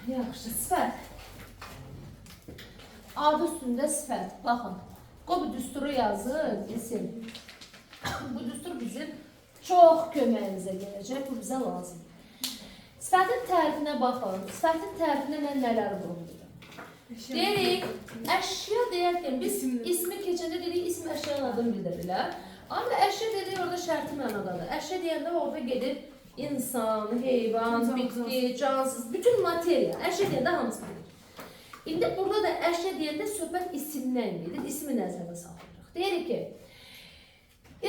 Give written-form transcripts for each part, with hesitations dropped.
Yaxşı, sifət. Adı üstündə sifət. Baxın, qoy bu düsturu yazın, isim. Bu düstur bizim çox köməyimizə gələcək, bu bizə lazımdır. Sifətin tərifinə baxın. Sifətin tərifinə mən nələr vurğulayıram? Deyirik, əşya deyərkən biz ismi keçəndə dedik, ism əşyanın adını bildirirlər. Amma əşya dedik orada şərti mənadadır. Əşya deyəndə orada gedir insan, heyvan, bitki, cansız, bütün materiya. Əşya deyəndə hamısı gedir. İndi burada da əşya deyəndə söhbət isimdən gedir, ismi nəzərdə saxlayırıq. Deyirik ki,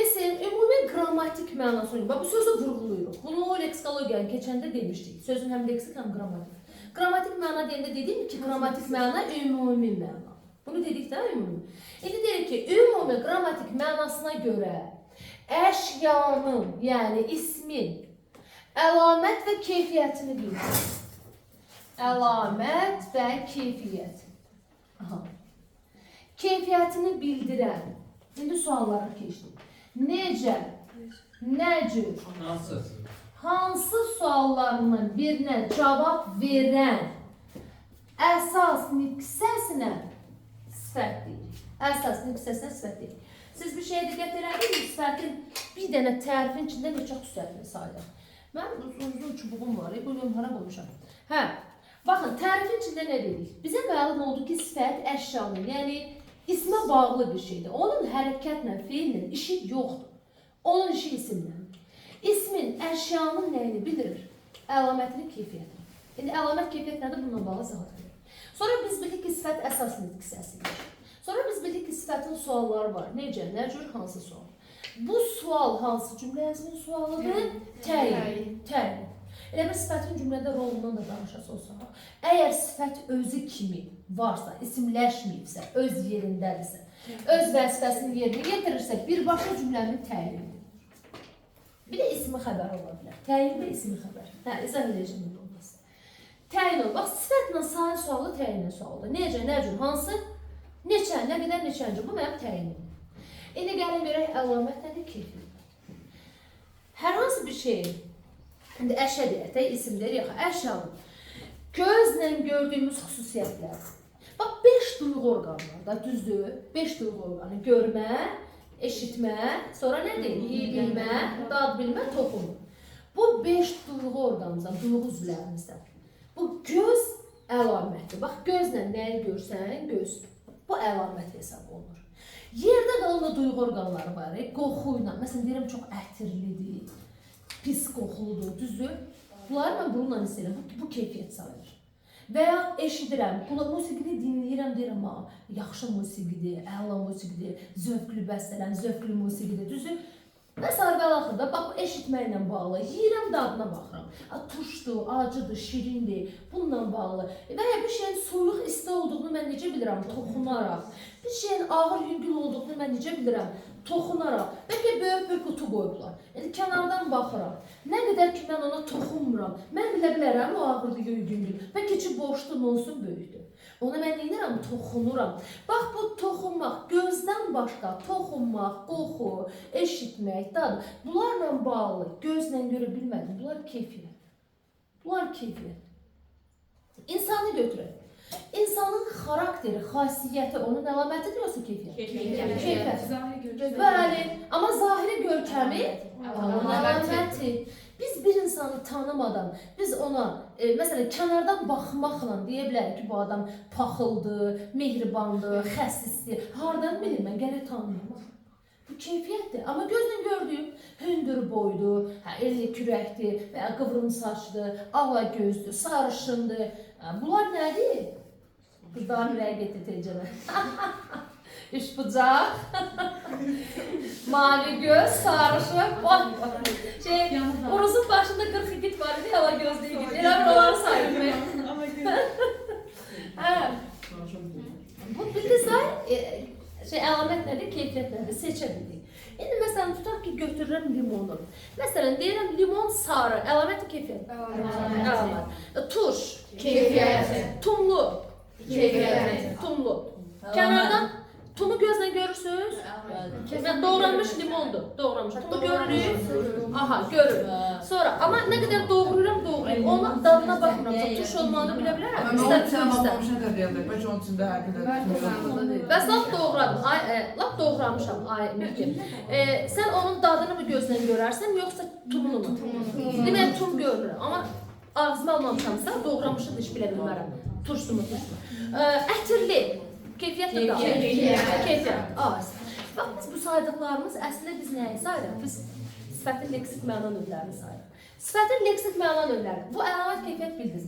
isim ümumi qrammatik mənasını, bax bu sözü vurğulayırıq. Bunu leksikologiyanı keçəndə demişdik. Sözün həm leksik, həm qrammatik. Qrammatik məna deyəndə dedim ki, qrammatik məna ümumi məna. Bunu dedik də ümumi. İndi deyirik ki, ümumi qrammatik mənasına görə əşyanın, yəni ismin əlamət və keyfiyyətini bildirir. Əlamət və keyfiyyət. Aha. Keyfiyyətini bildirən. İndi suallara keçdik. Necə, nə cür, Hansı? hansı suallarının birinə cavab verən əsas nitq hissəsinə sifət deyirik. Əsas nitq hissəsinə sifət deyirik. Siz bir şeyə diqqət elədinizmi? Sifətin bir dənə tərifin içində neçə xüsusiyyətini saydıq. Mənim uzun çubuğum var, bu gün hara qoymuşam? Hə, baxın, tərifin içində nə dedik? Bizə məlum oldu ki, sifət əşyanın, yəni ismə bağlı bir şeydir. Onun hərəkətlə, feillə işi yoxdur. Onun işi isimlə. İsmin, əşyanın nəyini bildirir? Əlamətini, keyfiyyətini. İndi əlamət, keyfiyyət nədir? Bununla bağlı izahat verir. Sonra biz bildik ki, sifət əsas nitq hissəsidir. Sonra biz bildik ki, sifətin sualları var. Necə, nə cür, hansı sual? Bu sual hansı cümlə əzmin sualıdır? Təyin. Təyin. Elə bir sifətin cümlədə rolundan da danışası olsaq, əgər sifət özü kimi varsa, isimləşməyibsə, öz yerindədirsə, öz vəzifəsini yerinə yetirirsə, birbaşa cümlənin təyinidir. Bir də ismi xəbər ola bilər. Təyin və ismi xəbər. Hə, izah edəcəm indi olmaz. Təyin ol. Bax, sifətlə sayın sualı təyin sualıdır. Necə, nə cür, hansı, neçə, nə qədər, neçənci. Bu mənim təyinimdir. İndi gəlin görək əlamət nədir, keyfiyyət. Hər hansı bir şeyin, indi əşya deyək də, isim deyək, əşyanın gözlə gördüyümüz xüsusiyyətlər. Bax, 5 duyğu orqanı var da, düzdür? 5 duyğu orqanı. Görmə, eşitmə, sonra nədir? İyi bilmə, dad bilmə, toxunma. Bu 5 duyğu orqanımızdan, duyğu üzvlərimizdən. Bu göz əlamətdir. Bax, gözlə nəyi görsən, göz. Bu əlamət hesab olunur. Yerdə qalan da duyğu orqanları var. Qoxu ilə, məsələn, deyirəm çox ətirlidir, pis qoxuludur, düzdür? Bunları mən bununla hiss edirəm. Bu keyfiyyət sayılır. Və ya eşidirəm, qulaq musiqini dinləyirəm, deyirəm, ha, yaxşı musiqidir, əla musiqidir, zövqlü bəstələn, zövqlü musiqidir, düzdür? Və sair və axırda, bax, bu eşitməklə bağlı, yeyirəm, dadına baxıram. Turşdur, acıdır, şirindir, bununla bağlı. Və ya bir şeyin soyuq, isti olduğunu mən necə bilirəm? Toxunaraq. Bir şeyin ağır, yüngül olduğunu mən necə bilirəm? Toxunaraq. Bəlkə böyük bir qutu qoyublar. İndi kənardan baxıram. Nə qədər ki, mən ona toxunmuram, mən bilə bilərəm o ağırdır, yüngüldür. Bəlkə içi boşdur, olsun böyükdür. Ona mən neynirəm? Toxunuram. Bax, bu toxunmaq, gözdən başqa toxunmaq, qoxu, eşitmək, dad, bunlarla bağlı gözlə görə bilmədim. Bunlar keyfiyyət. Bunlar keyfiyyət. İnsanı götürək. İnsanın xarakteri, xasiyyəti onun əlamətidir yoxsa keyfiyyət? Keyfiyyət. Keyfiyyət. Bəli, amma zahiri görkəmi onun əlaməti. Biz bir insanı tanımadan, biz ona, məsələn, kənardan baxmaqla deyə bilərik ki, bu adam paxıldır, mehribandır, xəsisdir. Hardan bilim mən, gərək tanıyım. Bu keyfiyyətdir. Amma gözlə gördüyüm hündür boydur, hə, elli kürəkdir və ya qıvrım saçdır, ala gözdür, sarışındır. Bunlar nədir? Qızların ürəyi getdi tecənə. Üç bucaq, mavi göz, sarışın, vay vay. Şey, Uruzun başında 40 igid var idi, ala gözlü igid. Elə bir onları sayım. Hə. Bu bildizlər, əlamət nədir, keyfiyyət nədir, seçə bildik. İndi məsələn, tutaq ki, götürürəm limonu. Məsələn, deyirəm limon sarı, əlamət keyfiyyət? Əlamət. Turş, Keyfiyyət. Tumlu, Keyfiyyət. Tumlu. Kənardan tumu gözlə görürsünüz? Mən doğranmış limondur, doğranmış. Tumu görürük? Aha, görürük. Sonra, amma nə qədər doğrayıram, doğrayım. Ona dadına baxmıram. doğramışam. Turş olmağını bilə bilərəm. Mən onun İstər üçün turş, istər. baxmamışam təbiətdə. Bəlkə onun üçün də həqiqətən. Bəs lap doğradım. Ay, lap doğramışam. Ay, Mehdi. Sən onun dadını mı gözlə görərsən, yoxsa tumunu mu? Demək tum görünür, amma ağzıma almamışamsa doğramışım heç bilə bilmərəm. Turşdu mu, turşdu mu? Ətirli. Keyfiyyət də daxil. Keyfiyyət. Az. Bax biz bu saydıqlarımız əslində biz nəyi sayırıq? Biz sifətin leksik məna növlərini sayırıq. Sifətin leksik məna növləri. Bu əlamət keyfiyyət bildiniz.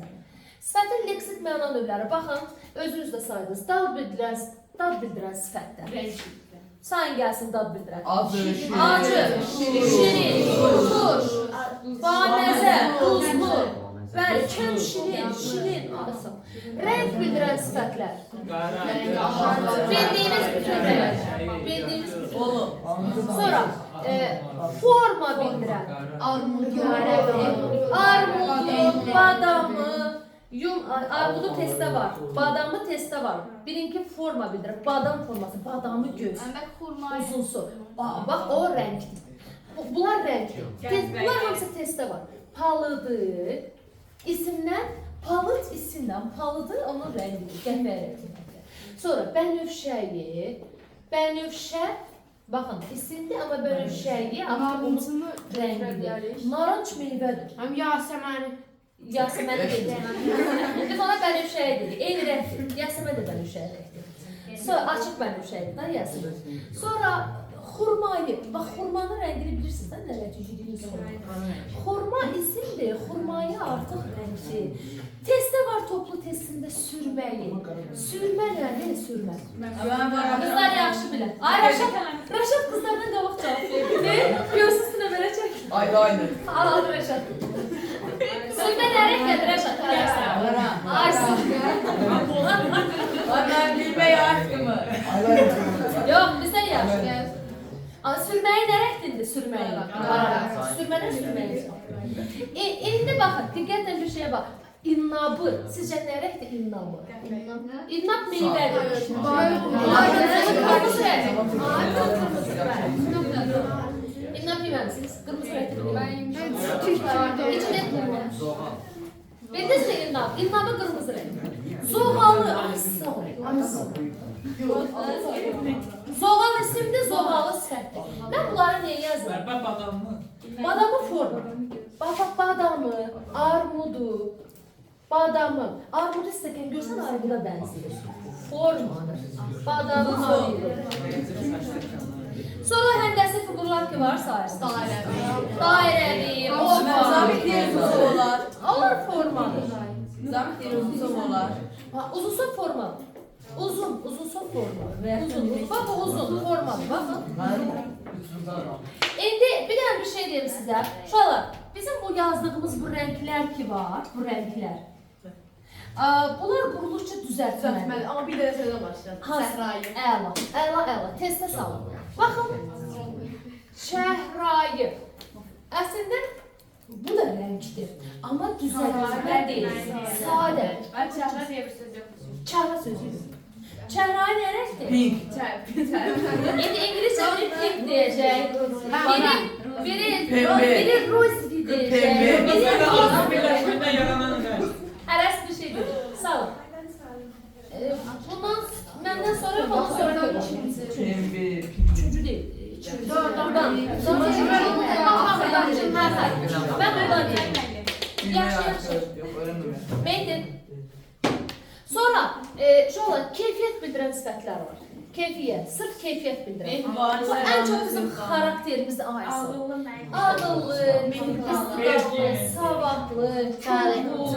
Sifətin leksik məna növləri. Baxın, özünüz də saydınız. Dad bildirən sifətlər. Sayın gəlsin dad bildirən. Acı, şirin. Acı, şirin, turş, baməzə, duzlu, bəli, kəm şirin, şirin, asıl. Rəng bildirən sifətlər. Bildiyimiz bütün rəng. Bildiyimiz bütün. Sonra forma bildirən. Armudu, badamı, armudu testdə var, badamı testdə var. Birinki forma bildirir, badam forması, badamı göz. Uzunsu. Bax, o rəngdir. Bunlar rəngdir. Bunlar hamısı testdə var. Palıdı, isimdən, palıd isimdən, palıdı onun rəngidir, qəhvə rəngidir. Sonra bənövşəyi, bənövşə, baxın, isimdir, amma bənövşəyi artıq onun rəngidir. Narınc meyvədir. Həm Yasəməni. Yasəməni dedik. Biz ona bənövşəyi dedik. Eyni rəngdir. Yasəmən də bənövşəyi rəngdir. Sonra açıq bənövşəyidir da Yasəmən. Sonra xurmayı. Bax, xurmanın rəngini bilirsiniz də nə rəngdir? Yediyiniz xurma. Xurma isimdir. Xurmayı artıq rəngdir. Testdə var toplu testində sürməyi. Sürmə nədir? Sürmə. Qızlar yaxşı bilər. Ay Rəşad, Rəşad qızlardan qabaq cavab verdi. Görsün üstünə belə çək. Eyeliner. Al Rəşad. Sürmə nə rəngdir Rəşad? Ay sürmə. Ay mən gülmək aşkımı. Yox, bizdən yaxşı. Sürməyi nə rəngdir sürməyi? Sürmədən sürməyi. İndi baxın, diqqətlə bir şeyə bax. İnnabı, sizcə nə rəngdir innabı? İnnab meyvədir. Qırmızı rəng. Qırmızı rəng. İnnab yeməmisiniz? Qırmızı rəngdir. İçində bildiniz mi innab? İnnabı qırmızı rəng. Zoğalı, ay sağ ol. Zoğal isimdir, zoğalı sifətdir. Mən bunları nəyə yazıram? Badamı. Badamı forma. Bax, bax, badamı, armudu, badamı. Armudu istəkən görsən armuda bənzəyir. Formadır. Badamı armudu. Sonra həndəsi fiqurlar ki var sayırsınız. Dairəvi, oval. Zabit deyir uzun olar. Onlar formadır. Zabit deyir uzun olar. Uzunsa forma. Uzun, uzunsa forma. Uzun, bax bu uzun formadır. Baxın. İndi bir dənə bir şey deyim sizə. Uşaqlar, bizim bu yazdığımız bu rənglər ki var, bu rənglər. Bunlar quruluşça düzəltməli. Amma bir dənə sözə başlayalım. Səhrayı. Əla, əla, əla. Testə salın. Baxın, şəhrayı. Əslində, bu da rəngdir. Amma düzəltmə deyil. Sadə. Çəhra deyə bir söz yoxdur. Çəhra sözü yoxdur. Çəhrayı nə rəngdir? Pink. İndi ingiliscə biri pink deyəcək. Biri rozvi deyəcək. Birləşmədən yaranan rəng. Hərəsi bir şey deyir. Sağ ol. Bundan məndən sonra yox, ondan sonra görürəm. Üçüncü deyil. Buradan. Mən buradan deyim. Yaxşı, yaxşı. Mehdi. Sonra, uşaqlar, keyfiyyət bildirən sifətlər var. Keyfiyyət, sırf keyfiyyət bildirən. Bu ən çox bizim xarakterimizdə aiddir. Ağıllı, istiqamlı, savadlı, çabuk,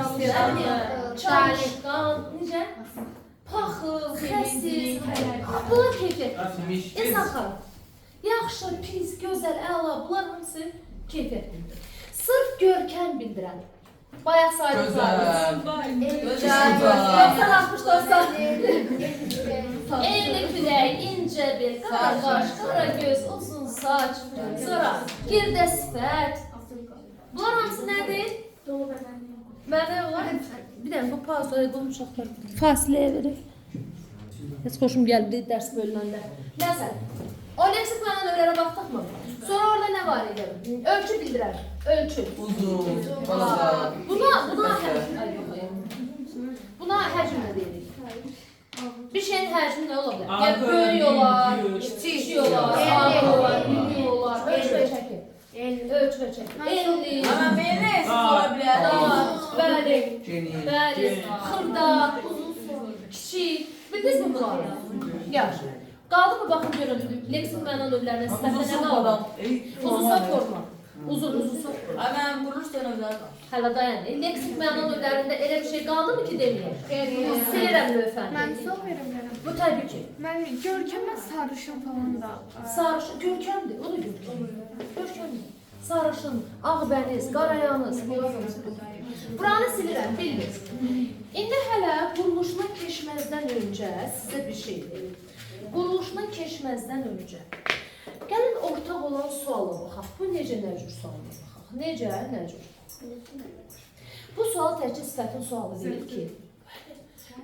çalışqan, necə? Paxıl, xəsis. Bunlar keyfiyyət. İnsan xarakteri. Yaxşı, pis, gözəl, əla, bunlar hamısı keyfiyyət bildirir. Sırf görkəm bildirən. Bayaq saydıqlarımız. Gözəl. 90, 60, 90. Eyni kürək, incə bel, qara qaş, qara göz, uzun saç, sonra girdə sifət. Bunlar hamısı nədir? Mənə olar. Bir dənə bu pauzaya qoyum uşaqlar. Fasiləyə verək. Heç xoşum gəldi dərs bölünəndə. Nəsə, o leksik məna növlərə baxdıqmı? Sonra orada nə var idi? Ölçü bildirər. Ölçü. Uzun, balaca. Buna, buna, Yəni böyük olar, kiçik olar, ağır olar, yüngül olar, ölç və çəki. Ölç və çəki. Enli, Amma belə siz ola bilər. bəli, Geniş. bəli, xırda, kiçik. Bildinizmi bunları? Yaxşı. Qaldı mı baxın görün. Leksik məna növlərinə sifətdə nə qaldı? Uzunsov forma. Uzun, uzunsov forma. Ay mənim quruluş növləri var. Hələ dayan. Leksik məna növlərində elə bir şey qaldı mı ki deməyək? Silirəm lövhəni. Mən sual verə bilərəm. Bu təbii ki. Mən görkəmə sarışın falan da. Sarışın, görkəmdir, o da görkəmdir. Görkəmdir. Sarışın, ağbəniz, qarayanız. Buranı silirəm, bilmirsiniz. İndi hələ quruluşuna keçməzdən öncə sizə bir şey deyim. Quruluşuna keçməzdən öncə. Gəlin ortaq olan suala baxaq. Bu necə nə cür suala baxaq? Necə, nə cür? Bu sual təkcə sifətin sualı deyil ki.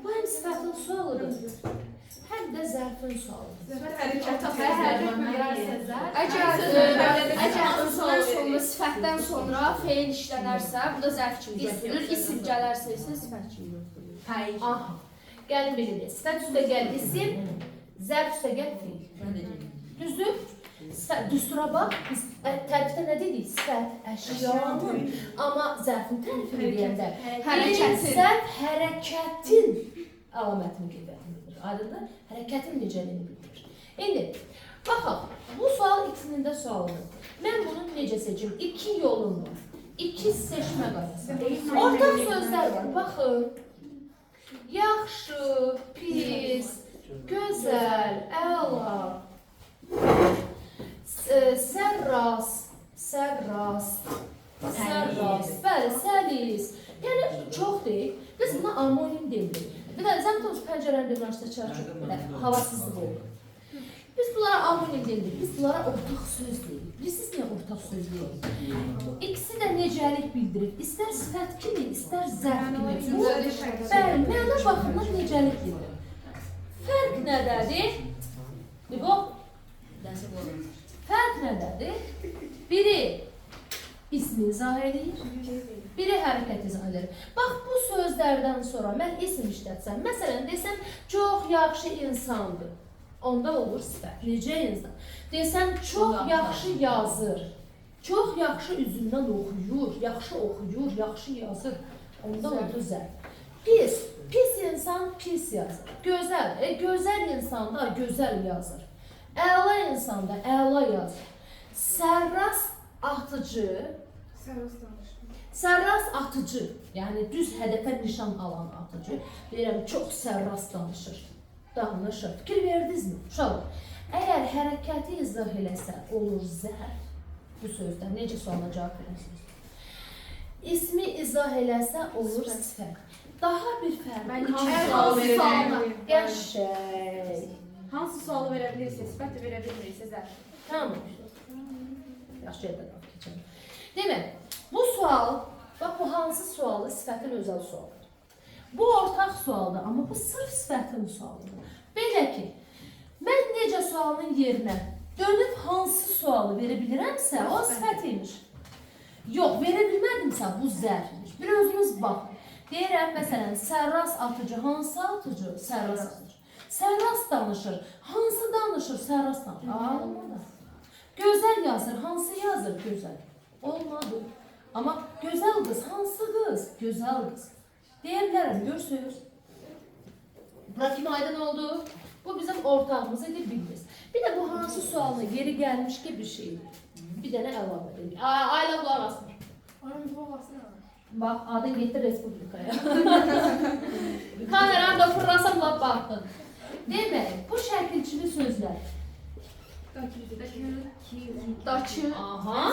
Bu həm sifətin sualıdır, həm də zərfin sualıdır. Əgər özündən sonra sifətdən sonra feil işlənərsə, bu da zərf kimi götürülür. İsim gələrsə isə sifət kimi götürülür. Aha. Gəlin belə deyək. Sifət üstə gəl isim, zərf üstə gəl feil. Düzdür? Düstura bax, biz tərifdə nə dedik? Sifət əşyanın, amma zərfin tərifini deyəndə Hərəkətin. Zərf hərəkətin əlamətini qeyd edir. Aydındır? Hərəkətin necəliyini bildirir. İndi baxaq, bu sual ikisinin də sualıdır. Mən bunu necə seçim? İki yolum var. İki seçmə qaydası. Ortaq sözlər var. Baxın. Yaxşı, pis, gözəl, əla, sərras, sərras, sərras, bəli, səlis. Yəni çox deyil. Biz buna amonim demirik. Bir də zəhmət olmasa pəncərəni bir açsa çox belə havasızlıq olur. Biz bunlara amonim demirik. Biz bunlara ortaq söz deyirik. Bilirsiniz niyə ortaq söz deyirik? İkisi də necəlik bildirir. İstər sifət kimi, istər zərf kimi. Bu, bəli, məna baxımından necəlik bildirir. Fərq nədədir? Lübov? Fərq nədədir? Biri ismi izah edir, biri hərəkət izah edir. Bax, bu sözlərdən sonra mən isim işlətsəm, məsələn, desəm, çox yaxşı insandır. Onda olur sifət. Necə insan? Desəm, çox yaxşı yazır, çox yaxşı üzündən oxuyur, yaxşı oxuyur, yaxşı yazır. Onda oldu zərf. Pis, pis insan pis yazır. Gözəl, gözəl insan da gözəl yazır. Əla insan da əla yazır. Sərras atıcı, sərras atıcı, yəni düz hədəfə nişan alan atıcı. Deyirəm, çox sərras danışır. Danışır. Fikir verdinizmi? Uşaqlar, əgər hərəkəti izah eləsə, olur zərf. Bu sözdə necə sualına cavab verəsiniz? İsmi izah eləsə, olur sifət. Daha bir fərq. Qəşəng. Hansı sualı verə bilirsə, sifət də verə bilmirsə zərf. Tamam. Yaxşı yerdə qalıb keçəlim. Demək, bu sual, bax bu hansı sualı? Sifətin özəl sualıdır. Bu ortaq sualdır, amma bu sırf sifətin sualıdır. Belə ki, mən necə sualının yerinə dönüb hansı sualı verə bilirəmsə, o sifət imiş. Yox, verə bilmədimsə, bu zərfmiş. Bir özünüz baxın. Deyirəm, məsələn, sərras atıcı hansı atıcı? Sərras atıcı. Sərras danışır. Hansı danışır? Sərras danışır. Olmadı. Gözəl yazır. Hansı yazır? Gözəl. Olmadı. Amma gözəl qız. Hansı qız? Gözəl qız. Deyə bilərəm, görürsünüz. Bura kimi aydın oldu? Bu bizim ortağımız idi, biliriz. Bir də bu hansı sualına yeri gəlmiş ki bir şeydir. Bir dənə əlavə edeyim. Ayla qulaq asmır. Bax, adın getdi Respublikaya. Kameranı da fırlasam lap baxdın. Demək, bu şəkilçili sözlər. Dakı. Aha.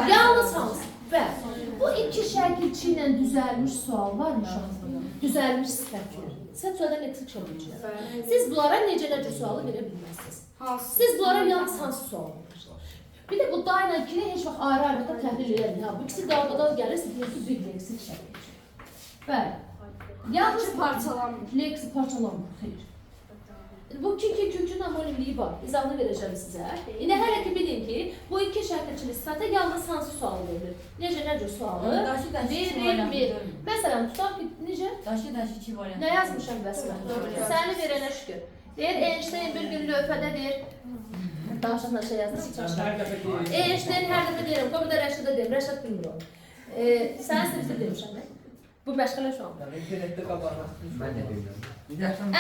Yalnız hansı? Bəli. Bu iki şəkilçi ilə düzəlmiş sual var uşaqlar. Düzəlmiş sifətlər. Sifət sualdan leksik şəkilçilər. Siz bunlara necə sualı verə bilməzsiniz. Siz bunlara yalnız hansı sualı verirsiniz? Bir də bu da ilə ikini heç vaxt ayrı-ayrılıqda təhlil eləməyin. Ha, bu ikisi dalbadal gəlirsə, deyir ki, bir leksik şəkilçi. Bəli. Yalnız parçalanmır. Leksik parçalanmır, xeyr. Bu ki-ki-kükün amonimliyi var. İzahını verəcəm sizə. İndi hələ ki bilin ki, bu iki şəkilçili sifətə yalnız hansı sual verilir? Necə sualı verilmir. Məsələn, tutaq ki, necə? Daşı iki variant. Nə yazmışam bəs mən? Səni verənə şükür. Deyir, Einstein bir gün lövhədə deyir, danışan şey yazdım, çaşıram. Einstein hər dəfə deyirəm, qoy bir də Rəşada deyim, Rəşad bilmir onu. Sənin sinifdə demişəm mən. Bu məşğələ şu an. İnternetdə qabarmasın. Mən də bilmirəm.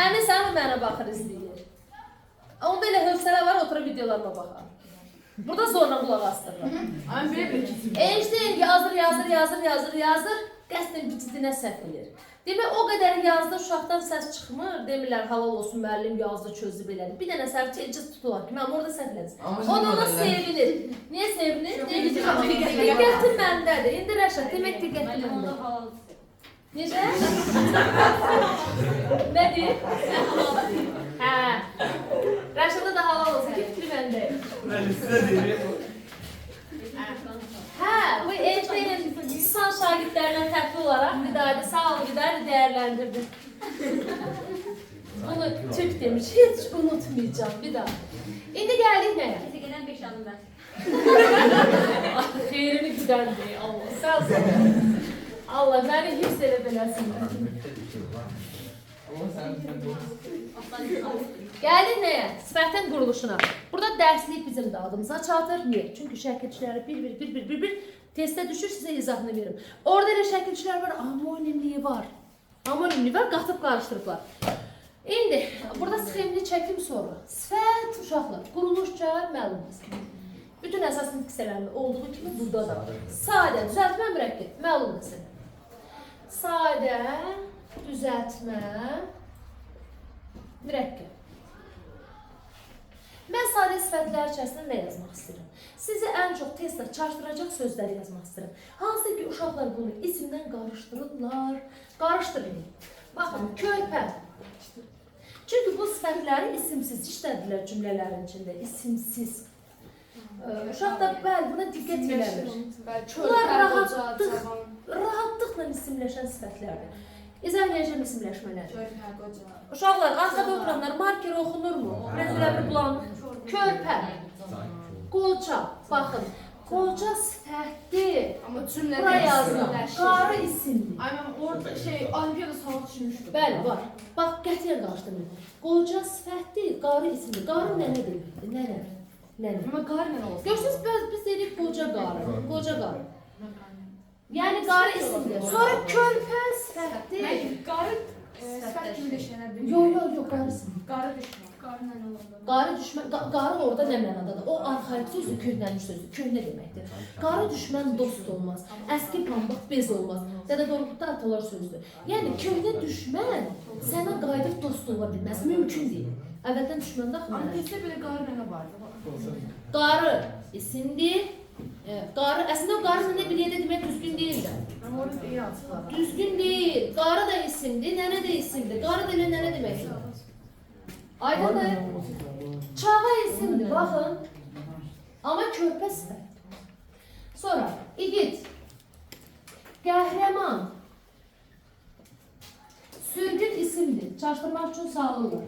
Əmi sən mi mənə baxır, izləyir? Onda elə hövsələ var, oturub videolarıma baxar. Burada zorla qulaq asdırıram. Mən belə bir kesim. Einstein yazır, yazır, yazır, yazır, yazır, qəsdən bicidinə səhv eləyir. Demək, o qədər yazdı, uşaqdan səs çıxmır, demirlər, halal olsun, müəllim yazdı, çözdü, belədir. Bir dənə səhv tez tuturlar ki, mən orada səhv elədim. O da ona sevinir. Niyə sevinir? Deyir ki, diqqəti məndədir. İndi Rəşad, demək diqqəti məndədir. Necə? Nə deyir? Hə. Rəşada da halal olsun ki, fikri məndədir. Mən sizə deyirəm. Hə, bu Einsteinin insan şagirdlərindən fərqli olaraq Vidadi, sağ ol Vidadi dəyərləndirdi. Bunu Türk demiş, heç unutmayacağım bir daha. İndi gəldik nəyə? Gələn 5 adım mən. Xeyrini güdəndi, Allah sağ olsun. Allah məni hifz elə beləsinlər. Gəldik nəyə? Sifətin quruluşuna. Burada dərslik bizim də adımıza çatır. Niyə? Çünki şəkilçiləri bir-bir testə düşür, sizə izahını verim. Orada elə şəkilçilər var, amonimliyi var. Amonimliyi var, qatıb qarışdırıblar. İndi burada sxemli çəkim sonra. Sifət uşaqlar, quruluşca məlum məsələ. Bütün əsas nitq hissələrində olduğu kimi burada da var. Sadə, düzəltmə mürəkkəb, məlum məsələ. Sadə, düzəltmə, mürəkkəb. Mən sadə sifətlər içərisində nə yazmaq istəyirəm? Sizi ən çox testlə çaşdıracaq sözləri yazmaq istəyirəm. Hansı ki, uşaqlar bunu isimdən qarışdırırlar. Qarışdırın. Baxın, körpə. Çünki bu sifətləri isimsiz işlədilər cümlələrin içində, isimsiz. Uşaq da bəli, buna diqqət eləmir. Bunlar rahatlıqla isimləşən sifətlərdir. İzah eləyəcəm isimləşmələri. Uşaqlar, arxada oturanlar, marker oxunurmu? Biraz elə bir bulanıq. Körpə, qoca, baxın, qoca sifətdir. Bura yazdım, qarı isimdir. Ay, mən orada olimpiyada sual düşmüşdüm. Bəli, var. Bax, qətiyyən qarışdırmıyorum. Qoca sifətdir, qarı isimdir. Qarı nənə deməkdir, nənə. Nənə. Amma qarı nənə olsun. Görürsünüz, biz deyirik qoca qarı, qoca qarı. Yəni qarı isimdir. Sonra körpə sifətdir. Qarı sifət kimi də işlənə bilir. Yox, yox, yox, qarı isimdir. Qarı düşmən. Qarı nənə olanda. Qarı düşmən, qarı orada nə mənadadır? O arxaik sözdür, köhnəlmiş sözdür, köhnə deməkdir. Qarı düşmən dost olmaz, əski pambıq bez olmaz. Dədə Qorqudda atalar sözdür. Yəni köhnə düşmən sənə qayıdıb dost ola bilməz, mümkün deyil. Əvvəldən düşmən də axı Amma mənə. testdə belə qarı nənə vardı. Qarı isimdir. Qarı, əslində o qarı nənə bir yerdə demək düzgün deyil də. Amma orada iyi açıqlar. Düzgün deyil. Qarı da isimdir, nənə də isimdir. Qarı da elə nənə deməkdir. Aydındır. Çağa isimdir, baxın. Amma körpə sifət. Sonra igid, qəhrəman, sürgün isimdir. Çaşdırmaq üçün sağlırlar.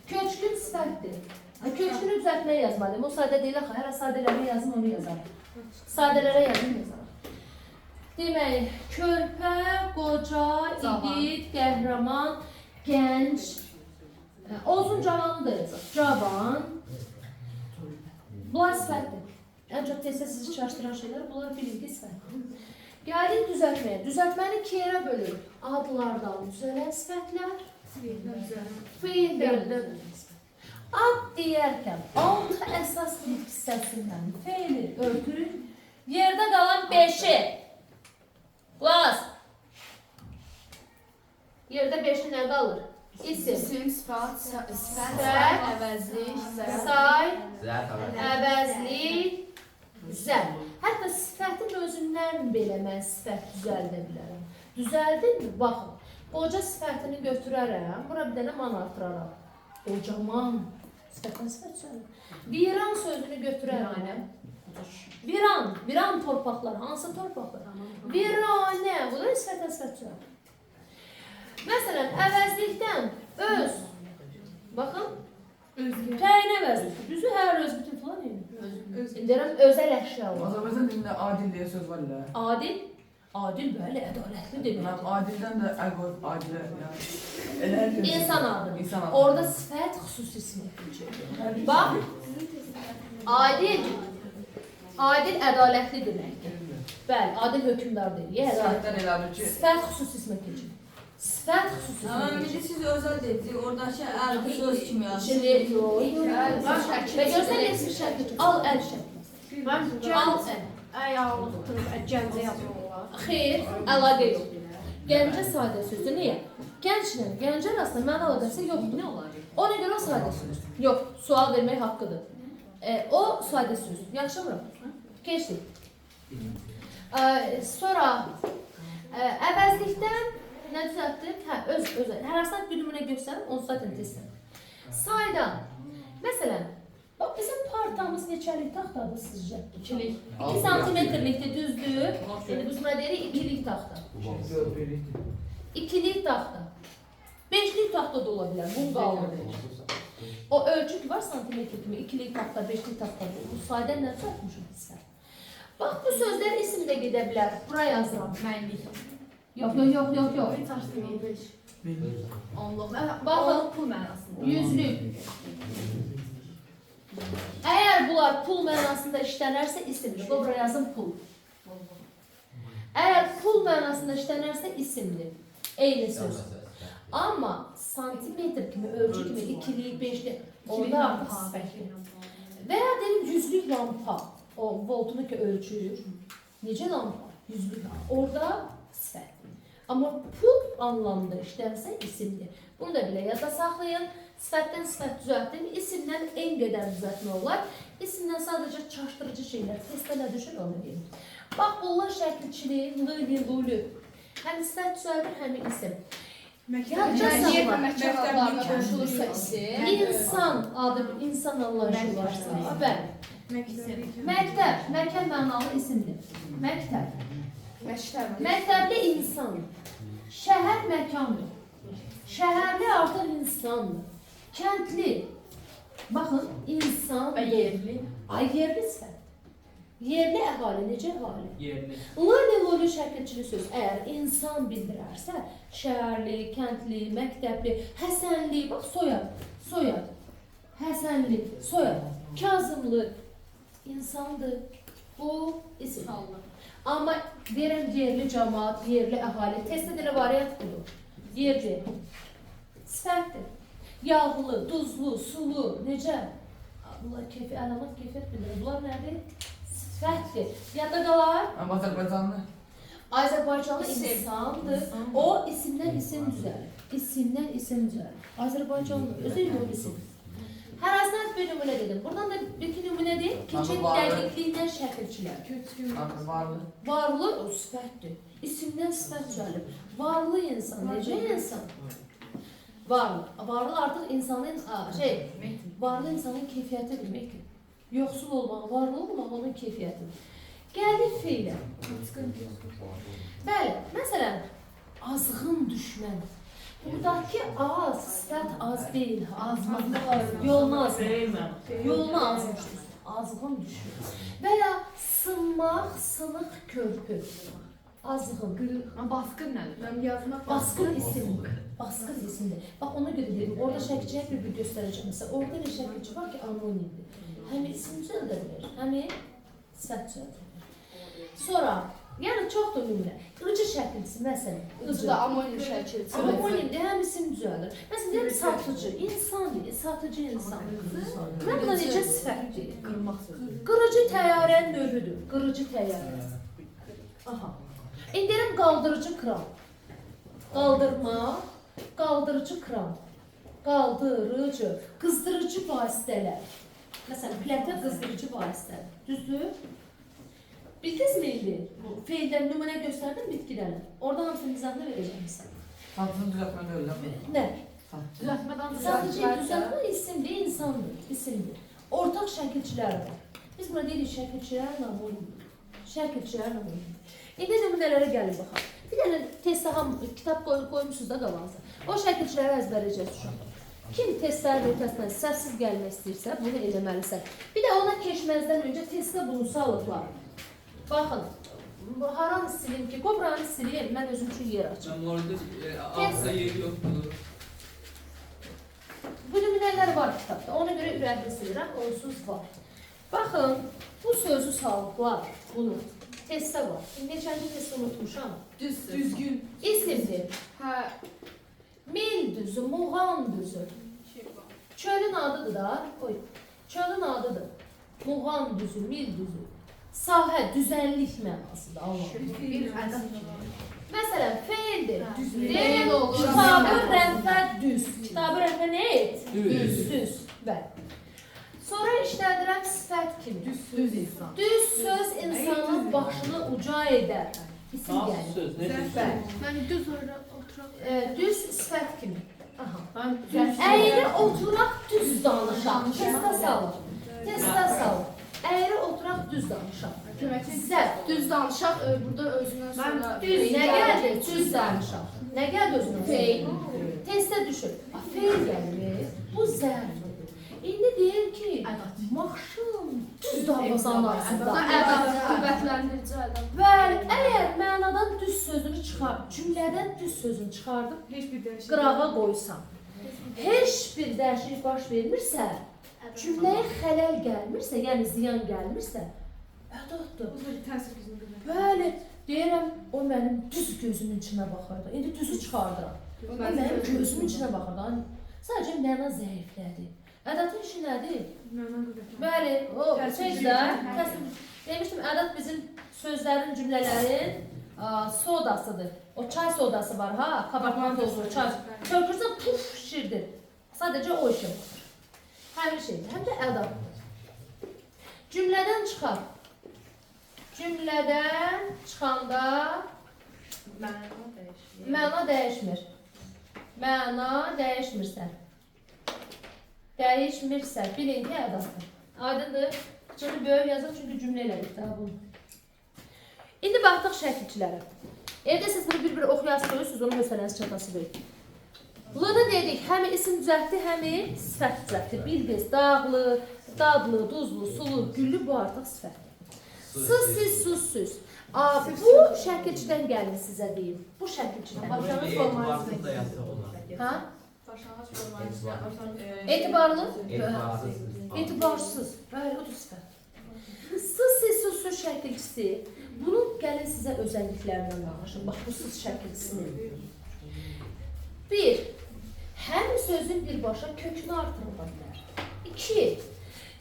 Köçkün sifətdir. Köçkünü düzəltməyə yazmalıyım. O sadə deyil axı. Hələ sadələrə yazın, onu yazaram. Sadələrə yazın, yazaram. Deməli, körpə, qoca, igid, qəhrəman, gənc, olsun cavanı da yazaq. Cavan. Bunlar sifətdir. Ən çox testdə sizi çaşdıran şeylər, bunlar bilin ki, sifətdir. Gəldik düzəltməyə. Düzəltməni iki yerə bölürük. Adlardan düzələn sifətlər, feildən düzələn sifətlər. Ad deyərkən 6 əsas nitq hissəsindən feili örtürük. Yerdə qalan 5-i. Qulaq. Yerdə 5-i nə qalır? İsim. İsim, sifət, sifət, əvəzlik, zərf. Say, Zərf, əvəzlik, zərf. Hətta sifətin özündən belə mən sifət düzəldə bilərəm. Düzəldimmi? Baxın, qoca sifətini götürərəm, bura bir dənə man artıraram. Qocaman. Sifətdən sifət düzəldir. Viran sözünü götürərəm. Viran, viran torpaqlar. Hansı torpaqlar? Viranə. Bu da sifətdən sifət düzəldir. Məsələn, əvəzlikdən öz. Baxın. Təyin əvəzlik. Düzü hər öz bütün filan eyni. İndi deyirəm, özəl əşyalar. Azərbaycan dilində adil deyə söz var elə. Adil? Adil, bəli, ədalətli deməkdir. Adildən də əl qoyub adilə. Yəni. İnsan adı. İnsan adı. Orada sifət xüsusi ismə keçir. Bax, adil, adil ədalətli deməkdir. Bəli, adil hökmdar deyil. Sifətdən elədir ki. Sifət xüsusi ismə keçir. Sifət xüsusi Amma ismə indi keçir. siz özəl dediniz, oradakı əl söz kimi yazır. Şimdi, və görsən resmi şəkil, al əl şəkli. Mən Al əl. Əyallıqdır, Gəncə yazmaq olar. Xeyr, əlaqə yoxdur. Gəncə sadə sözdür. Niyə? Gənclə Gəncə arasında məna əlaqəsi yoxdur. Nə olar? Ona görə o sadə sözdür. Yox, sual vermək haqqıdır. O sadə sözdür. Yaxşı mı? Keçdik. Sonra əvəzlikdən nə düzəltdim? Hə, öz. Hər hansına bir nümunə göstərim, onu zaten tezsən. Saydan. Məsələn, bax bizim partamız neçəlik taxtadır sizcə? İkilik. 2 santimetrlikdir, düzdür. İndi biz buna deyirik ikilik taxta. İkilik taxta. Beşlik taxta da ola bilər, bunun qalınlığı. O ölçü ki var santimetr kimi, ikilik taxta, beşlik taxta. Bu saydan nə düzəltmişik biz sən? Bax, bu sözlər isim də gedə bilər. Bura yazıram. Mənlik. Yox. Onluq. Baxın. Pul mənasında. Yüzlük. Əgər bunlar pul mənasında işlənərsə isimdir. Qoy bura yazın pul. Əgər pul mənasında işlənərsə isimdir. Eyni söz. Amma santimetr kimi, ölçü kimi, ikilik, beşlik, orada artıq sifətdir. Və ya deyim yüzlük lampa, o voltunu ki ölçür. Necə lampa? Yüzlük lampa. Orada sifətdir. Amma pul anlamında işlənsə isimdir. Bunu da belə yadda saxlayın. Sifətdən sifət düzəltdim. İsimdən en qədər düzəltmək olar. İsimdən sadəcə çaşdırıcı şeylər, testə nə düşür onu deyim. Bax, bunlar şəkilçilik, lı, lulü. Həm sifət düzəldir, həm isim. Yadda Yer və saxla. məkan adlarına qoşulursa isim. İnsan adı, insan anlayışı varsa, bəli. Məktəb, məkan mənalı isimdir. Məktəb. Məktəb. Məktəbli insan. Şəhər məkandır. Şəhərli artıq insandır. Kəndli. Baxın, insan. Və yerli. Ay, yerli sifət. Yerli əhali, necə əhali? Yerli. Lali-loli şəkilçili söz əgər insan bildirərsə, şəhərli, kəndli, məktəbli, Həsənli, bax soyad, soyad, Həsənli, soyad, Kazımlı insandır. Bu isim. Amma deyirəm yerli cəmaat, yerli əhali, testdə də elə variant budur. Yerli, sifətdir. Yağlı, duzlu, sulu, necə? Bunlar keyfi, əlamət keyfiyyət bildirir. Bunlar nədir? Sifətdir. Yadda qalar? Amma Azərbaycanlı. Azərbaycanlı insandır. O isimdən isim düzəlir. İsimdən isim düzəlir. Azərbaycanlı, özü yox isim. Hər hansına bir nümunə dedim. Buradan da bir iki nümunə deyim. Keçək dəqiqliklə şəkilçilər. Varlı. Varlı o sifətdir. İsimdən sifət düzəlir. Varlı insan, necə insan? Varlı. Varlı artıq insanın varlı insanın keyfiyyəti deməkdir. Yoxsul olmaq, varlı olmaq onun keyfiyyətidir. Gəldik feilə. Bəli, məsələn, azğın düşmən. Buradakı az, sifət az deyil. Azmaq, yolunu azmaq. Yolunu azmışdır. Azğın düşmən. Və ya sınmaq, sınıq körpü. Azğın. Baskın nədir? Mən yazmaq Baskın isimdir. Baskın isimdir. Bax, ona görə deyim, orada şəkilçiyə bir göstərəcəm. Məsələn, orada bir şəkilçi var ki, anonimdir. Həm isim düzəldə bilir, həm sifət düzəldə bilir. Sonra, yəni çoxdur nümunə. Qırıcı şəkilçisi, məsələn. Qıcı da amonim şəkilçisi. Amonimdir, həm isim düzəldir. Məsələn, deyirəm, satıcı, insandır, satıcı insan. Mən buna necə sifət deyim? Qırmaq sözü. Qırıcı təyyarənin növüdür. Qırıcı təyyarə. Aha. İndi deyirəm, qaldırıcı kran. Qaldırma, qaldırıcı kran. Qaldırıcı, qızdırıcı vasitələr. Məsələn, plətə qızdırıcı vasitələr. Düzdür? Bildinizmi indi? Bu feildən nümunə göstərdim bitkilərin. Orada hamısının nizamını verəcəm sizə. Satıcını düzəltmə nə öyle mi? Nə? Düzəltmədən Satıcı düzəltmə isimdir, insandır, isimdir. Ortaq şəkilçilər var. Biz buna deyirik şəkilçilər namundur. Şəkilçilər namundur. İndi nümunələrə gəlin baxaq. Bir dənə testə kitab qoymuşsunuz da qabağınıza. O şəkilçiləri əzbərləyəcəksiniz uşaqlar. Kim testlərin ötəsindən səhvsiz gəlmək istəyirsə, bunu eləməlisən. Bir də ona keçməzdən öncə testə bunu sağlıqlar. Baxın, Haranı silim ki, qobranı silim, mən özüm üçün yer açım. Mən orada altda yeri yoxdur. Bu nümunələr var kitabda. Ona görə ürəkli silirəm, onsuz var. Baxın, bu sözü salıblar, bunu. Testdə var. Neçənci testi unutmuşam. Düz söz. Düzgün. İsimdir. Hə, Mil düzü, Muğan düzü. Çölün adıdır da. Oy. Çölün adıdır. Muğan düzü, mil düzü. Sahə, düzənlik mənasında anlamı. Bir ədəd. Məsələn, feildir. Düzgün. Deyirəm, kitabı rəfə düz. Kitabı rəfə nə et? Düz. Düz. Bəli. Sonra işlədirəm sifət kimi. Düz söz insan. Düz söz insanın başını uca edər. İsim Hansı gəlir. söz? Nə düz söz? Mən düz oturaq. Düz sifət kimi. Aha. Mən düz. Əyri oturaq düz danışaq. Testə salın. Testə salın. Əyri oturaq düz danışaq. Zərf. düz danışaq, burada özündən sonra Düz feil nə gəldi. gəldi? Düz danışaq. Nə gəldi özünə? Feil. Testə düşür. Feil gəlir. Bu zərfdir. İndi deyir ki, maşın düz darvazanın Bu da ağzında. ədad, qüvvətləndirici ədad. Bəli, əgər mənadan düz sözünü çıxar, cümlədən düz sözünü çıxardıb Heç bir dəyişiklik. qırağa qoysam, heç bir dəyişiklik baş vermirsə, cümləyə xələl gəlmirsə, yəni ziyan gəlmirsə, ədaddır. Bu da təsir gücünü qüvvət. Bəli, deyirəm, o mənim düz gözümün içinə baxırdı. İndi düzü çıxardıram. O mənim gözümün içinə baxırdı. Sadəcə məna zəiflədi. Ədadın işi nədir? Məna qüvvət. Bəli, o Təsir şeydir gücü. də, təsir. Demişdim, ədad bizim sözlərin, cümlələrin sodasıdır. O çay sodası var ha, kabartma tozu, çay. Çörpürsən, puf, şişirdir. Sadəcə o işə baxır. Həmin şeydir, həm də ədaddır. Cümlədən çıxar. Cümlədən çıxanda Məna dəyişir. məna dəyişmir. Məna dəyişmirsə. Dəyişmirsə, bilin ki, ədaddır. Aydındır? Çünki böyük yazır, çünki cümlə elədik daha bunu. İndi baxdıq şəkilçilərə. Evdə siz bunu bir-bir oxuyasınız, onun hövsələniz çatası deyil. L-nı dedik, həm isim düzəltdi, həm sifət düzəltdi. Bildiniz, dağlı, dadlı, duzlu, sulu, güllü bu artıq sifətdir. S, siz, sus, süz. Bu şəkilçidən gəlin sizə deyim. Bu şəkilçidən. Başlanğıc Etibarsız da yazsa olar. Ha? Başlanğıc formanın içinə başlanğıc. Etibarlı? Etibarsız. Etibarsız. Bəli, o da sifət. S, siz, sus, süz şəkilçisi. Bunun gəlin sizə özəlliklərindən danışım. Bax, bu sız şəkilçisinin. Bir, həm sözün birbaşa kökünü artırıla bilər. İki,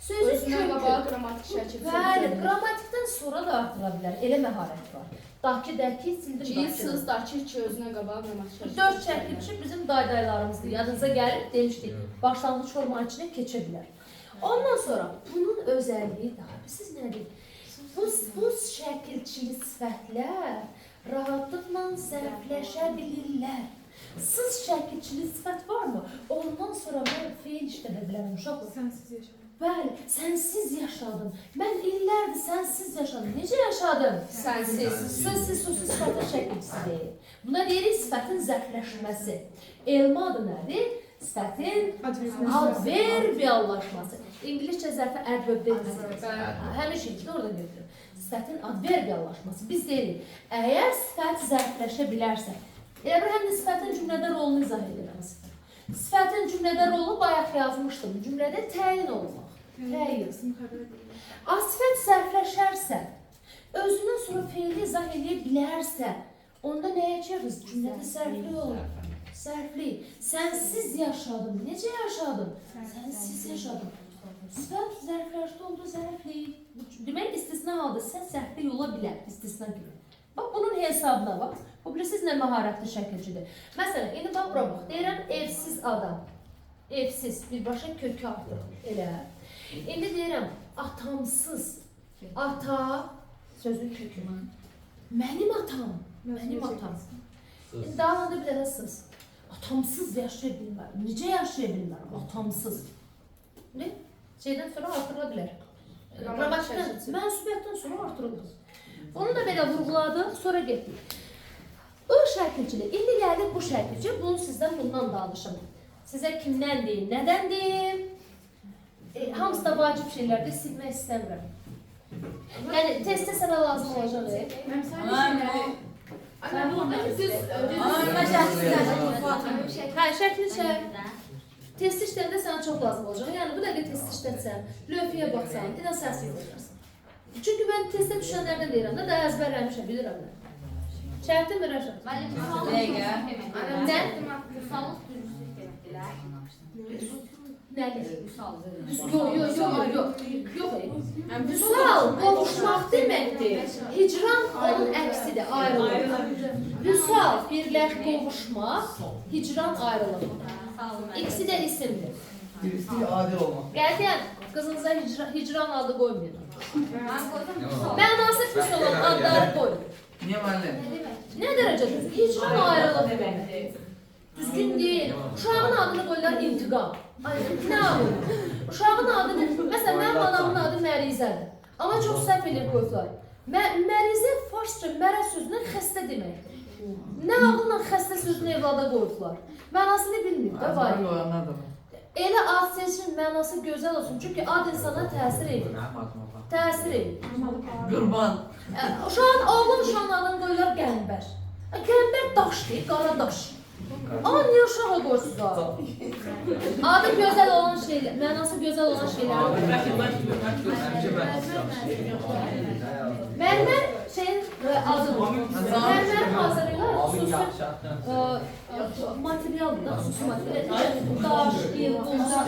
sözün Özündən kökü. qabağa qrammatik şəkil. Bəli, qrammatikdən sonra da artırıla bilər. Elə məharət var. Dakı, dəki, sildim, Ki, dakı. sız, dakı ki, özünə qabağa qrammatik Bu şəkil. dörd şəkilçi bizim daydaylarımızdır. Yadınıza gəlir, demişdik, başlanğıc formanın içinə keçə bilər. Ondan sonra bunun özəlliyi daha siz nədir? Bu şəkilçili sifətlər rahatlıqla zərfləşə bilirlər. Sız şəkilçili sifət varmı? Ondan sonra mən feil işlədə bilərəm uşaqlar. Sənsiz yaşadım. Bəli, sənsiz yaşadım. Mən illərdir sənsiz yaşadım. Necə yaşadım? Sənsiz. Sız, siz, susuz sifətin şəkilçisi deyil. Buna deyirik sifətin zərfləşməsi. Elmi adı nədir? Sifətin adverbiallaşması. İngiliscə zərfə adverb dediniz. Həmin şeydir, orada götürür. Sifətin adverbiallaşması. Biz deyirik, əgər sifət zərfləşə bilərsə, elə bir həm də sifətin cümlədə rolunu izah edirəm sizə. Sifətin cümlədə rolu bayaq yazmışdım. Cümlədə təyin olmaq. Təyin. Sifət zərfləşərsə, özündən sonra feili izah edə bilərsə, onda nəyə çevirir? Cümlədə zərfli olur. Zərfli. Sənsiz yaşadım. Necə yaşadım? Sənsiz yaşadım. Sifət zərfləşdi oldu zərfli. Demək istisna halda sifət zərfli ola bilər, istisna kimi. Bax bunun hesabına bax. Bu bilirsiniz nə məharətli şəkilçidir. Məsələn, indi bax bura bax. Deyirəm evsiz adam. Evsiz birbaşa kökü artırır. Elə. İndi deyirəm atamsız. Ata sözün kökü. Mənim atam. Mənim atam. İndi daha da bir dənə sız. Atamsız yaşaya bilmərəm. Necə yaşaya bilmərəm? Atamsız. Ne? Şeydən sonra artırıla bilər. Qrammatikdən, mənsubiyyətdən sonra artırıldı. Bunu da belə vurğuladıq, sonra getdik. I şəkilçilik. İndi gəldik bu şəkilçi. Bunu sizdən bundan danışım. Sizə kimdən deyim, nədən deyim? Hamısı da vacib şeylərdir, silmək istəmirəm. Yəni testdə sənə lazım olacaq. Hə, şəkli çək. Test işləyəndə sənə çox lazım olacaq. Yəni bu dəqiqə test işlətsən, lövhəyə baxsan, inan səhv olacaqsan. Çünki mən testə düşənlərdən deyirəm də, daha əzbərləmişəm, bilirəm mən. Çətinmi Rəşad? Nə? Vüsallıq dürüstlük deməkdirlər. Nədir? Yox, yox, yox, yox. Vüsal qovuşmaq deməkdir. Hicran onun əksidir, ayrılıq. Vüsal birləş qovuşmaq, hicran ayrılıq. İkisi də isimdir. Dürüstlük adil olmak. Qətiyyən qızınıza hicran adı qoymayın. Mənası pis olan adları qoyun. Niye müəllim? Nə dərəcə düzgün? Hicran ayrılıq deməkdir. Düzgün deyil. Uşağın adını qoyurlar intiqam. Ay, nə adı? Uşağın adını, məsələn, mənim anamın adı Mərizədir. Amma çox səhv eləyib qoyublar. Mərizə farsça mərə sözünə xəstə deməkdir. Nə ağılla xəstə sözünü evlada qoyublar. Mənasını bilməyib də var. Elə ad seçin, mənası gözəl olsun. Çünki ad insana təsir edir. Təsir edir. Qurban. Uşağın, oğlum uşağın adını qoyurlar Qəmbər. Qəmbər daş deyil, qara daş. Amma niyə uşağa qoyursunuz adı? Adı gözəl olan şeylər, mənası gözəl olan şeylər. Mərmər şeyin adıdır. Mərmər hazırlayırlar, xüsusi materialdır da, xüsusi material. Daş, il, qumda,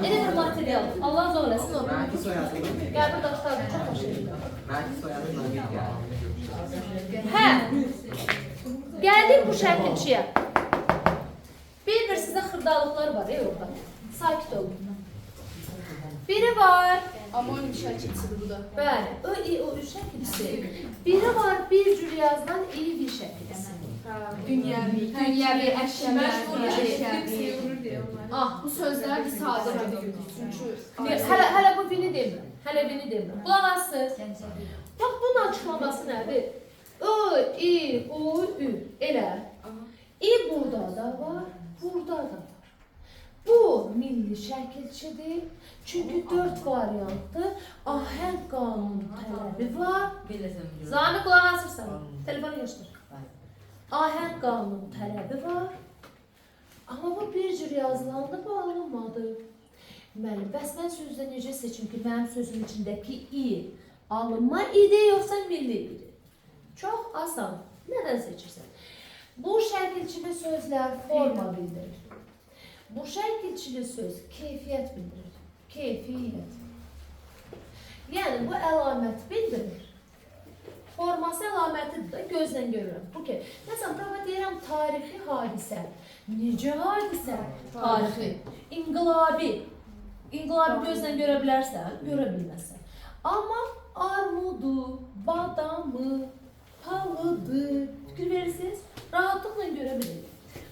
elə bir materialdır. Allah zor eləsin o. Qəbir daşlardır, çox xoş edir. Hə, gəldik bu şəkilçiyə. Bir-bir sizə xırdalıqlar var, orada. Sakit olun. Biri var. Amonim şəkilçidir bu da. Bəli, Ö, İ, O, Ü şəkilçisi. Biri var, bir cür yazılan İ, V şəkilçisi. Dünyəvi. Dünyəvi, əşyəvi, əşyəvi. Ah, Bu sözlər bir sadə götürür. Çünki hələ bu vini demirəm. Hələ vini demirəm. Qulaq asın. Bax, bunun açıqlaması nədir? Ö, İ, O, Ü. Elə. İ burada da var, burada da var. Bu milli şəkilçidir. Çünki 4 variantdır. Ahəng qanunu tələbi var. Zami qulaq asırsan. Telefonu göstər. Ahəng qanunu tələbi var. Amma bu bir cür yazılandı, bu alınmadı. Müəllim, bəs mən sözdə necə seçim ki, mənim sözüm içindəki i alınma idi, yoxsa milli idi? Çox asan. Nədən seçirsən? Bu şəkilçili sözlər forma bildirir. Bu şəkilçili söz keyfiyyət bildirir. Keyfiyyət. Yəni, bu əlamət bildirir. Forması əlamətidir də, gözlə görürəm. Bu ki, məsələn, prova deyirəm tarixi hadisə. Necə hadisə? Tarixi. İnqilabi. İnqilabi gözlə görə bilərsən, görə bilməzsən. Amma armudu, badamı, palıdı, fikir verirsiniz, rahatlıqla görə bilirik.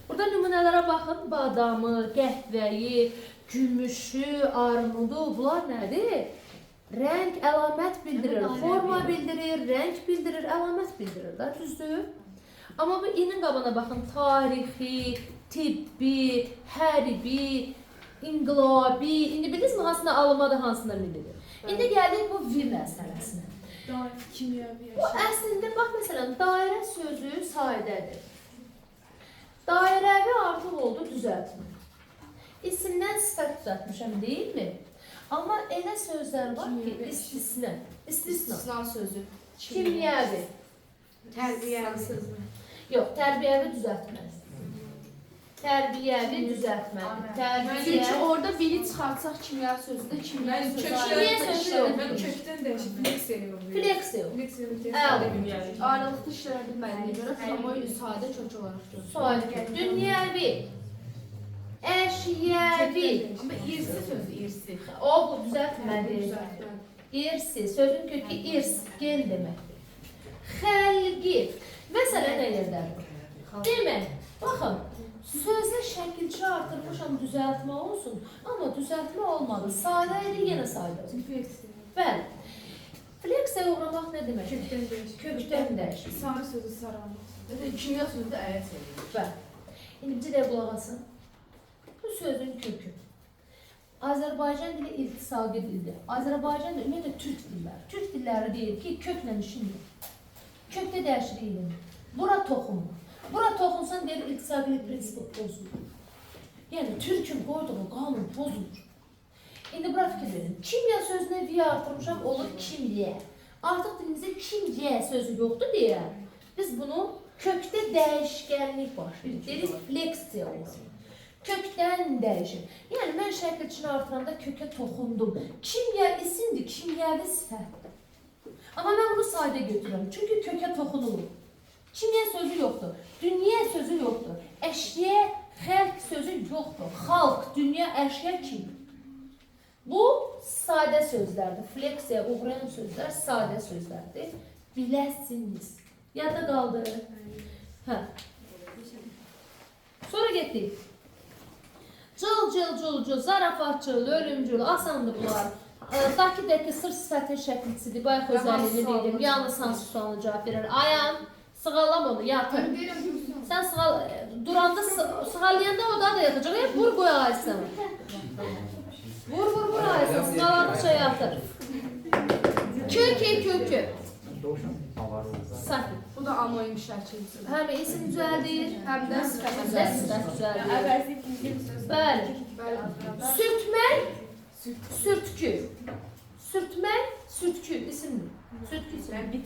Burada nümunələrə baxın, badamı, qəhvəyi, gümüşü, armudu, bunlar nədir? Rəng əlamət bildirir, forma bildirir, rəng bildirir, əlamət bildirir də, düzdür? Amma bu inin qabına baxın, tarixi, tibbi, hərbi, inqilabi, indi bildinizmi hansına alınmadır, hansına millidir? İndi gəldik bu V məsələsinə. Bu əslində, bax məsələn, dairə sözü saidədir. Dairəvi artıq oldu düzəltmə. İsimdən sifət düzəltmişəm, deyilmi? Amma elə sözlər var ki, istisna. İstisna. İstisna sözü. Kimyəvi. Tərbiyəvi sözü. Yox, tərbiyəvi düzəltməz. Tərbiyəvi düzəltməli. Tərbiyə. Çünki orada biri çıxartsaq kimya sözündə kimya sözü. Kimya sözü yox. Mən kökdən dəyişib fleksiya yox. Fleksiya. Fleksiya. Əla. Ayrılıqda işlənə bilmədiyinə görə promoy sadə kök olaraq görünür. Sual. Dünyəvi. Əşyəvi. Amma irsi sözü, irsi. O bu düzəltməli. İrsi. Sözün kökü irs, gen deməkdir. Xəlqi. Məsələ nə yerdədir? Demək, baxın, sözə şəkilçi artırmışam, düzəltmə olsun, amma düzəltmə olmadı. Sadə idi, yenə sadə olsun. Fleksiya. Bəli. Fleksiyaya uğramaq nə deməkdir? Kökdən dəyişir. Kökdən dəyişir. Sarı sözü sararmaq. Məsələn, kimya sözü də əyə çevirir. Bəli. İndi bir də qulaq asın. Bu sözün kökü. Azərbaycan dili iltisaqi dildir. Azərbaycan dili, ümumiyyətlə türk dilləri. Türk dilləri deyir ki, köklə işin yox. Kökdə dəyişiklik eləmir. Bura toxunma. Bura toxunsan deyir, iltisaqilik prinsipi pozulur. Yəni, türkün qoyduğu qanun pozulur. İndi bura fikir verin. Kimya sözünə V artırmışam, olur kimyə. Artıq dilimizdə kimyə sözü yoxdur deyə biz bunu kökdə dəyişkənlik başlayır. Dedik, fleksiya olur. Kökdən dəyişir. Yəni, mən şəkilçini artıranda kökə toxundum. Kimya isimdir, kimyəvi sifətdir. Amma mən bunu sadə götürürəm. Çünki kökə toxunulur. Kimya sözü yoxdur. Dünya sözü yoxdur. Əşya, xəlq sözü yoxdur. Xalq, dünya, əşya kim? Bu sadə sözlərdir. Fleksiyaya uğrayan sözlər sadə sözlərdir. Biləsiniz. Yadda qaldı. Hə. Sonra getdik. Cıl, cıl, cıl, cıl, zarafatçıl, ölümcül, asandır bunlar. Daki, dəki, sırf sifətin şəkilçisidir. Bayaq özəlliyini dedim. Yalnız hansı sualına cavab verir. Ayan, sığallam onu, yatır. Sən sığal, duranda, sığallayanda o da yatacaq. Vur, qoy ayısını. Vur, vur, vur ayısını. Sığaladıqca yatır. Kök, kök, kök. Sakin. Bu da anonim şəkilçisidir. Həm isim düzəldir, həm də sifət düzəldir. Bəli. Sürtmək, sürtkü. Sürtmək, sürtkü isimdir. Sürtkü isimdir.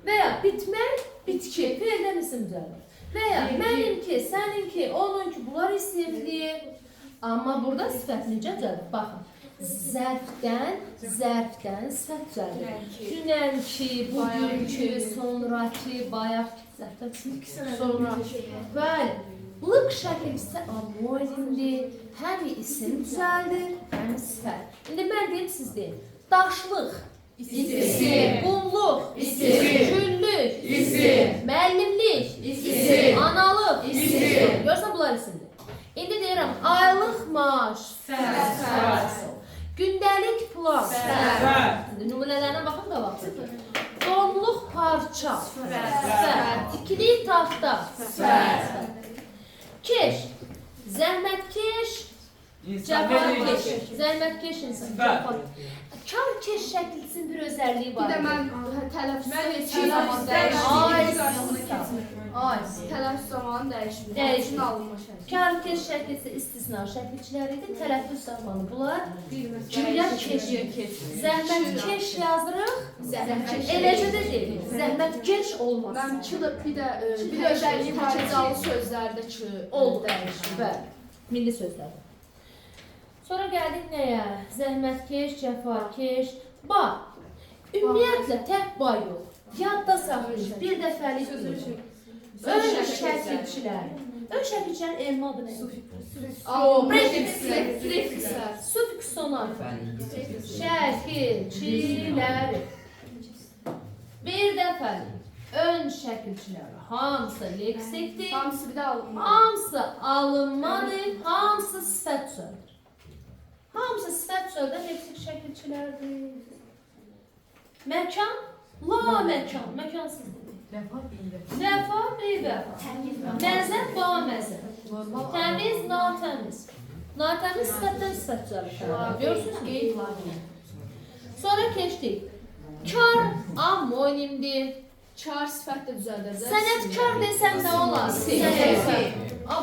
Və ya bitmək, bitki. Fe'ldən isim düzəldir. Və ya mənimki, səninki, onunki, bunlar isimdir. Amma burada sifət necə düzəldir? Baxın. Zərfdən, zərfdən sifət düzəldir. Dünənki, bugünkü, sonrakı, bayaqki, zərfdən sonrakı. Bəli. Lıq şəkilçisi amonimdir. Həm isim düzəldir, həm sifət. İndi mən deyim, siz deyin. Daşlıq. İsim. Qumluq. İsim. Küllük. İsim. Müəllimlik. İsim. Analıq. İsim. Görsən, bunlar isimdir. İndi deyirəm, aylıq maaş. Sifət. Gündəlik plan. Sifət. Nümunələrinə baxın qabaqda. Donluq parça. Sifət. İkili taxta. Sifət. Keş. Zəhmətkeş. Cəfakeş. Zəhmətkeş insan. Karkeş şəkilçisinin bir özəlliyi var. Bir də mən tələffüzü heç zaman dəyişmir. Tələffüz zamanı dəyişmir. Dəyişmir. Alınma şəkli. Karkeş şəkilçisi istisna şəkilçiləri idi. Tələffüz zamanı bunlar cümlə keş. Zəhmətkeş yazırıq. Eləcə də deyil. Zəhmətkeş olmaz. Mən çılıb bir də bir özəlliyi var. Təkcalı sözlərdə ki oldu dəyişir. Milli sözlərdə. Sonra gəldik nəyə? Zəhmətkeş, cəfakeş, ba. Ümumiyyətlə, tək ba yox. Yadda saxlayın, bir dəfəlik deyil. Ön şəkilçilər. Ön şəkilçilərin elmi adı nə? Prefikslər. Sufiks sona. Şəkilçiləri. Bir dəfəlik. Ön şəkilçiləri hamısı leksikdir. Hamısı bir də alınmadır. Hamısı alınmadır, hamısı sifət düzəldir. Hamısı sifət sözdən leksik şəkilçilərdir. Məkan, la məkan, məkansız dedik. Vəfa, beyvəfa. Məzə, ba məzə. Təmiz, natəmiz. Natəmiz sifətdən sifət düzəlir. Görürsünüz ki? Sonra keçdik. Kar amonimdir. Kar sifət də düzəldir. Sənətkar desəm nə olar? Sənətkar.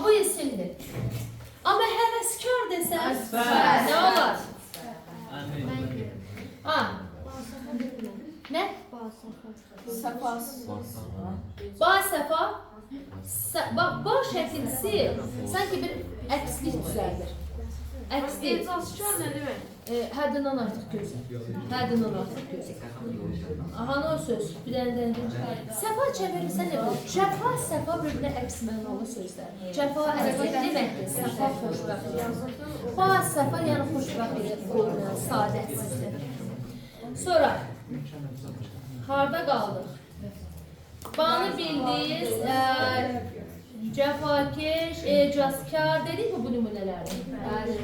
Bu isimdir. Amma həvəskar desəm nə olar? Ha. Nə? Səfa. Ba səfa. Bax, ba şəkilçisi sanki bir əkslik düzəldir. Əkslik. Ecazkar nə demək? Həddindən artıq gözəl. Həddindən artıq gözəl. Aha, o söz. Bir dənə dənə. Səfa çevirirsən nə bilir? Cəfa, səfa bir-birinə əks mənalı sözlər. Cəfa əziyyət deməkdir. Səfa xoşbəxtlik. Ba, səfa yəni xoşbəxtlik, olmayan, sadətsizlik. Sonra harda qaldıq? Banı bildiniz, cəfakeş, ecazkar dedik mi bu nümunələri? Bəli.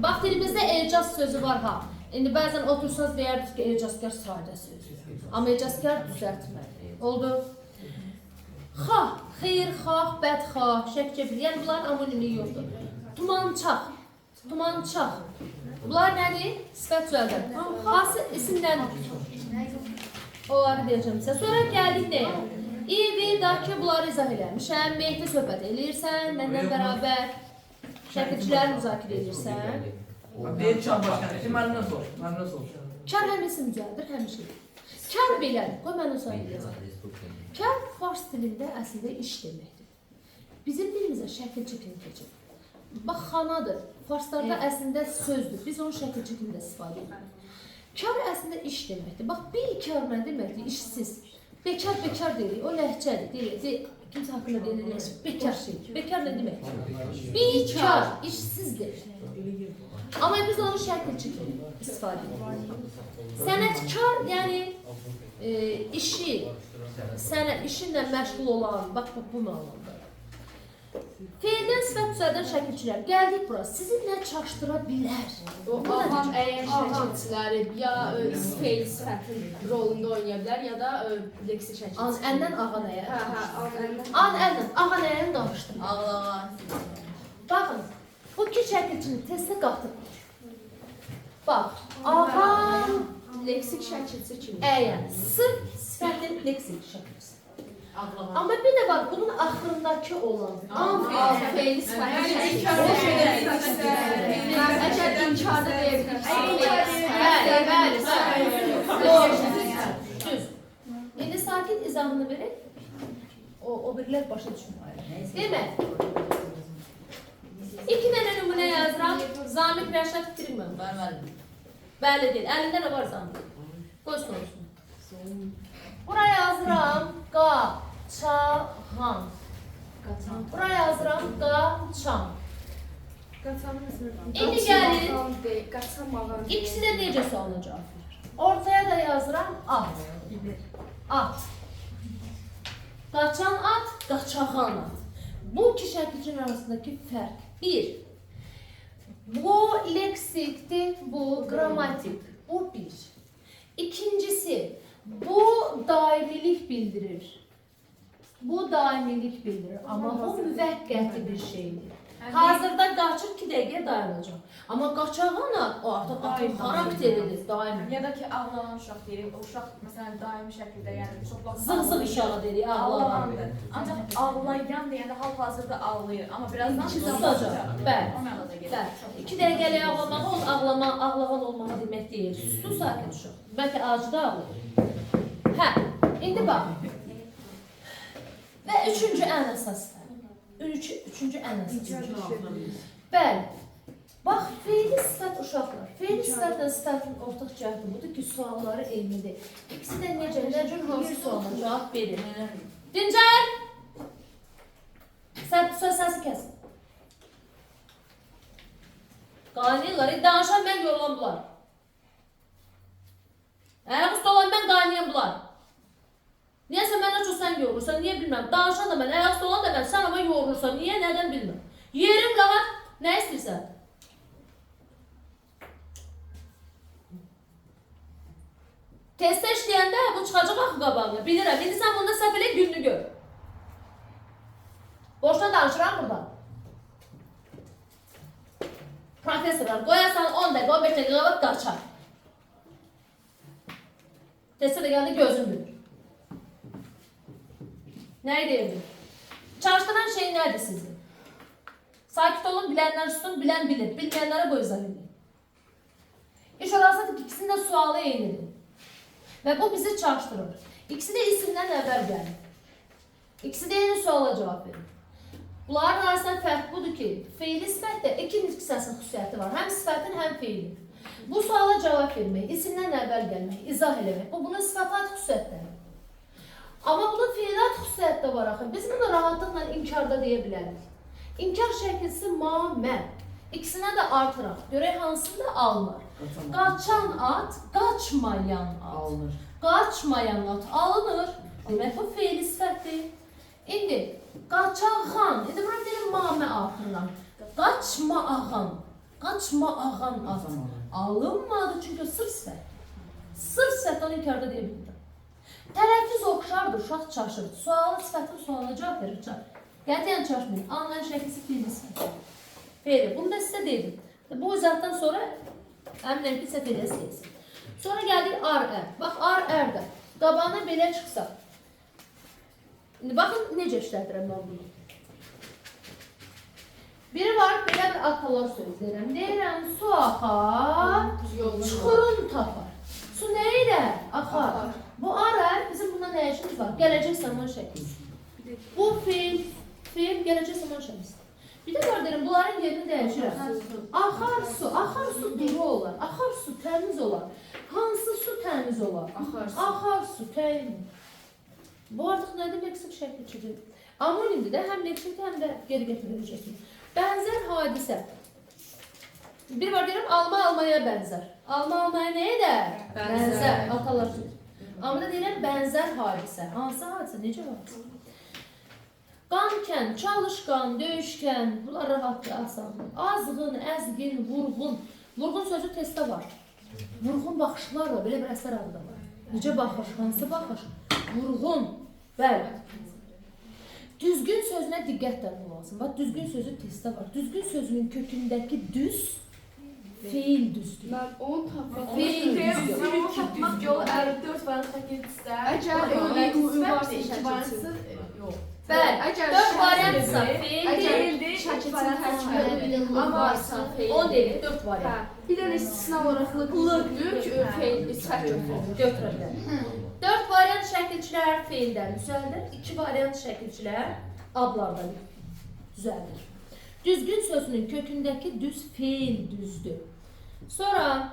Bax, dilimizdə ecaz sözü var ha. İndi bəzən otursanız deyərdiniz ki, ecazkar sadə sözdür. Amma ecazkar düzəltməli. Oldu. Xah, xeyirxah, bədxah, şəkcəbir. Yəni bunların amonimliyi yoxdur. Tumançaq. Tumançaq. Bunlar nədir? Sifət düzəldən. Hansı isimdən? Onları deyəcəm sizə. Sonra gəldik nəyə? İ, V, bunları izah eləmişəm. Mehdi söhbət eləyirsən, məndən bərabər şəkilçiləri müzakirə edirsən. Deyir kar başkanı. Şimdi məndən sor. Məndən sor. Kar həm isim düzəldir, həm şey. Kar belədir. Qoy mən o sual eləyəcəm. Kar fars dilində əslində iş deməkdir. Bizim dilimizə şəkilçi kimi keçir. Bax, xanadır. Farslarda əslində sözdür. Biz onu şəkilçi kimi də istifadə edirik. Kar əslində iş deməkdir. Bax, bikar nə deməkdir? İşsiz. Bekar, bekar deyirik. O ləhcədir. Deyirik. Kimsə haqqında deyilir. Bekar şey. Bekar nə deməkdir? Bikar, işsizdir. Amma biz onu şəkilçi kimi istifadə edirik. Sənətkar, yəni işi, işinlə məşğul olan, bax bu mənada. Feildən sifət düzəldən şəkilçilər. Gəldik bura. Sizi nə çaşdıra bilər? O ağam əyən şəkilçiləri ya feil sifətin rolunda oynaya bilər, ya da leksik şəkilçisi. An əndən ağan əyə. Hə, hə, an əndən. An əndən ağan əyəni danışdım. Ağlağa. Baxın, bu iki şəkilçini testə qatıb. Bax, ağam leksik şəkilçi kimi. Əyən, sırf sifətin leksik şəkilçisi. Amma bir də var, bunun axırındakı olan. An, An, feili sifətin şəkilçisi. Əgər inkarda deyə bilərsə. Bəli, bəli, bəli. Doğru, düz. İndi sakit izahını verək. O birilər başa düşmür. Demək, iki dənə nümunə yazıram. Zamiq Rəşad bitirirməm. Bəli deyil, əlində nə var Zamiq? Qoy soruşsun. Bura yazıram qaçağan. Bura yazıram qaçan. İndi gəlin. İkisi də necə sualına cavab verir? Ortaya da yazıram at. At. Qaçan at, qaçağan at. Bu iki şəkilçinin arasındakı fərq. Bir, bu leksikdir, bu qrammatik. Bu bir. İkincisi, bu daimilik bildirir. Bu daimilik bildirir. Amma bu müvəqqəti bir şeydir. Hazırda qaçır 2 dəqiqəyə dayanacaq. Amma qaçağan at, o artıq atın xarakteridir, daimi. Ya da ki, ağlanan uşaq deyirik. O uşaq məsələn daimi şəkildə, yəni çox vaxt Zıq-zıq uşağı deyirik, ağlanan. ağlayandır. Ancaq ağlayan deyəndə hal-hazırda ağlayır. Amma birazdan Susacaq. Bəli. O mənada gedir. Bəli. 2 dəqiqəlik ağlamağa, onun ağlağan olmağa demək deyil. Susdu sakit uşaq. Bəlkə acıda ağlayır. Hə, indi bax. Və üçüncü ən əsas. Üçüncü ən əsas. Bəli. Bax, feili sifət uşaqlar. Feili sifətlə sifətin ortaq cəhəti budur ki, sualları eynidir. İkisi də necə, nə cür hansı suala cavab verir. Dincəl! Sən söz səsi kəs. Qaynayırlar, danışan mən, yorulan bunlar. Ayaq üstə olan mən, qaynayan bunlar. Niyəsə məndən çox sən yorulursan, niyə bilmirəm. Danışan da mən, ayaq üstə olan da mən, sən amma yorulursan, niyə, nədən bilmirəm. Yerim rahat, nə istəyirsən? Testə işləyəndə bu çıxacaq axı qabağına, bilirəm. İndi sən bunda səhv elə, gününü gör. Boşuna danışıram burada. Professorlar, qoyarsan 10 dəqiqə, 15 dəqiqə qabaq qaçar. Testə də gəldi, gözün bilir. Nəyi deyirdim? Çaşdıran şey nədir sizi? Sakit olun, bilənlər susun, bilən bilir. Bilməyənlərə qoy izah edin. İş orasıdır ki, ikisinin də sualı eynidir. Və bu bizi çaşdırır. İkisi də isimdən əvvəl gəlir. İkisi də eyni suala cavab verir. Bunların arasında fərq budur ki, feili sifətdə iki nitq hissəsinin xüsusiyyəti var. Həm sifətin, həm feilin. Bu suala cavab vermək, isimdən əvvəl gəlmək, izah eləmək, bu bunun sifətat xüsusiyyətləri. Amma bunun feilat xüsusiyyəti də var axı. Biz bunu rahatlıqla inkarda deyə bilərik. İnkar şəkilsi ma, mə. İkisinə də artıraq. Görək hansında alınır. Qaçan at, qaçmayan at. Alınır. Qaçmayan at alınır. Demək bu feili sifətdir. İndi qaçağan. İndi bura bir ma, mə artırıram. Qaçma ağan. Qaçma ağan at. Alınmadı çünki o sırf sifət. Sırf sifətdən inkarda deyə bilmirəm. Tələffüz oxşardır, uşaq çaşır. Sualı sifətin sualına cavab verir. Qətiyyən çaşmayın. Alınan şəkilsi feili sifət. Feili. Bunu da sizə dedim. Bu izahdan sonra əminəm ki, səhv edəsiniz. Sonra gəldik ar, ər. Bax, ar, ər də. Qabağına belə çıxsa. İndi baxın, necə işlədirəm mən bunu. Biri var, belə bir atalar söz deyirəm. Deyirəm, su axar, çuxurun tapar. Su nə ilə axar? Bu ar, ər, bizim buna nə işimiz var? Gələcək zaman şəklisi. Bu feil, feil gələcək zaman şəklisi. Bir də var deyirəm, bunların yerini dəyişirəm. Axar su, axar su duru olar, axar su təmiz olar. Hansı su təmiz olar? Axar su. Axar su təmiz. Bu artıq nədir? Leksik şəkilçidir. Amonimdir də, həm leksikdir, həm də geri gətiriləcəkdir. Bənzər hadisə. Bir var deyirəm, alma almaya bənzər. Alma almaya nə edər? Bənzər. Atalar sözü. Amma da deyirəm, bənzər hadisə. Hansı hadisə? Necə hadisə? Qamkən, çalışqan, döyüşkən, bunlar rahatdır, asandır. Azğın, əzgin, vurğun. Vurğun sözü testdə var. Vurğun baxışlar var, belə bir əsər adı da var. Necə baxış, hansı baxış? Vurğun, bəli. Düzgün sözünə diqqətlə lazım. Bax, düzgün sözü testdə var. Düzgün sözünün kökündəki düz, feil düzdür. Mən onu tapmaq Feil düzdür. Onu tapmaq yolu əgər 4 variant şəkildirsə, Əgər ö, i, u, ü varsa şəkilçisi şəkilçisi. yox. Bəli, Əgər 4 variantsa feildir. Şəkilçinin tərkibində ı varsa feildir. O deyil, 4 variant. Hə, bir dənə istisna olaraq lıq feil sifət götürür. Götürə bilər. 4 variant şəkilçilər feildən düzəldir. 2 variant şəkilçilər adlardan düzəldir. Düzgün sözünün kökündəki düz feil düzdür. Sonra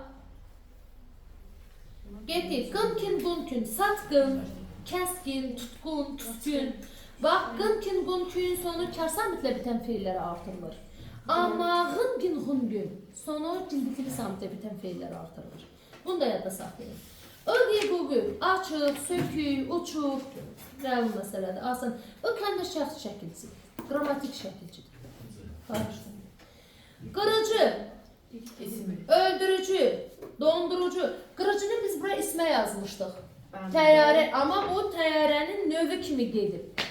getdik. Qımkin, qumkün, satqın, kəskin, tutqun, tutkün. Bax, qımkin, qumkün sonu kar samitlə bitən feillərə artırılır. Amma ğımkin, xumgün sonu cildikli samitlə bitən feillərə artırılır. Bunu da yadda saxlayın. Iqi, quqü, açıq, sökük, uçuq, məlum məsələdir, asan. Iq həm də şəxs şəkilçidir, qrammatik şəkilçidir. Qarışdırmayın. Qırıcı, öldürücü, dondurucu. Qırıcını biz bura ismə yazmışdıq. Təyyarə, amma bu təyyarənin növü kimi gedib.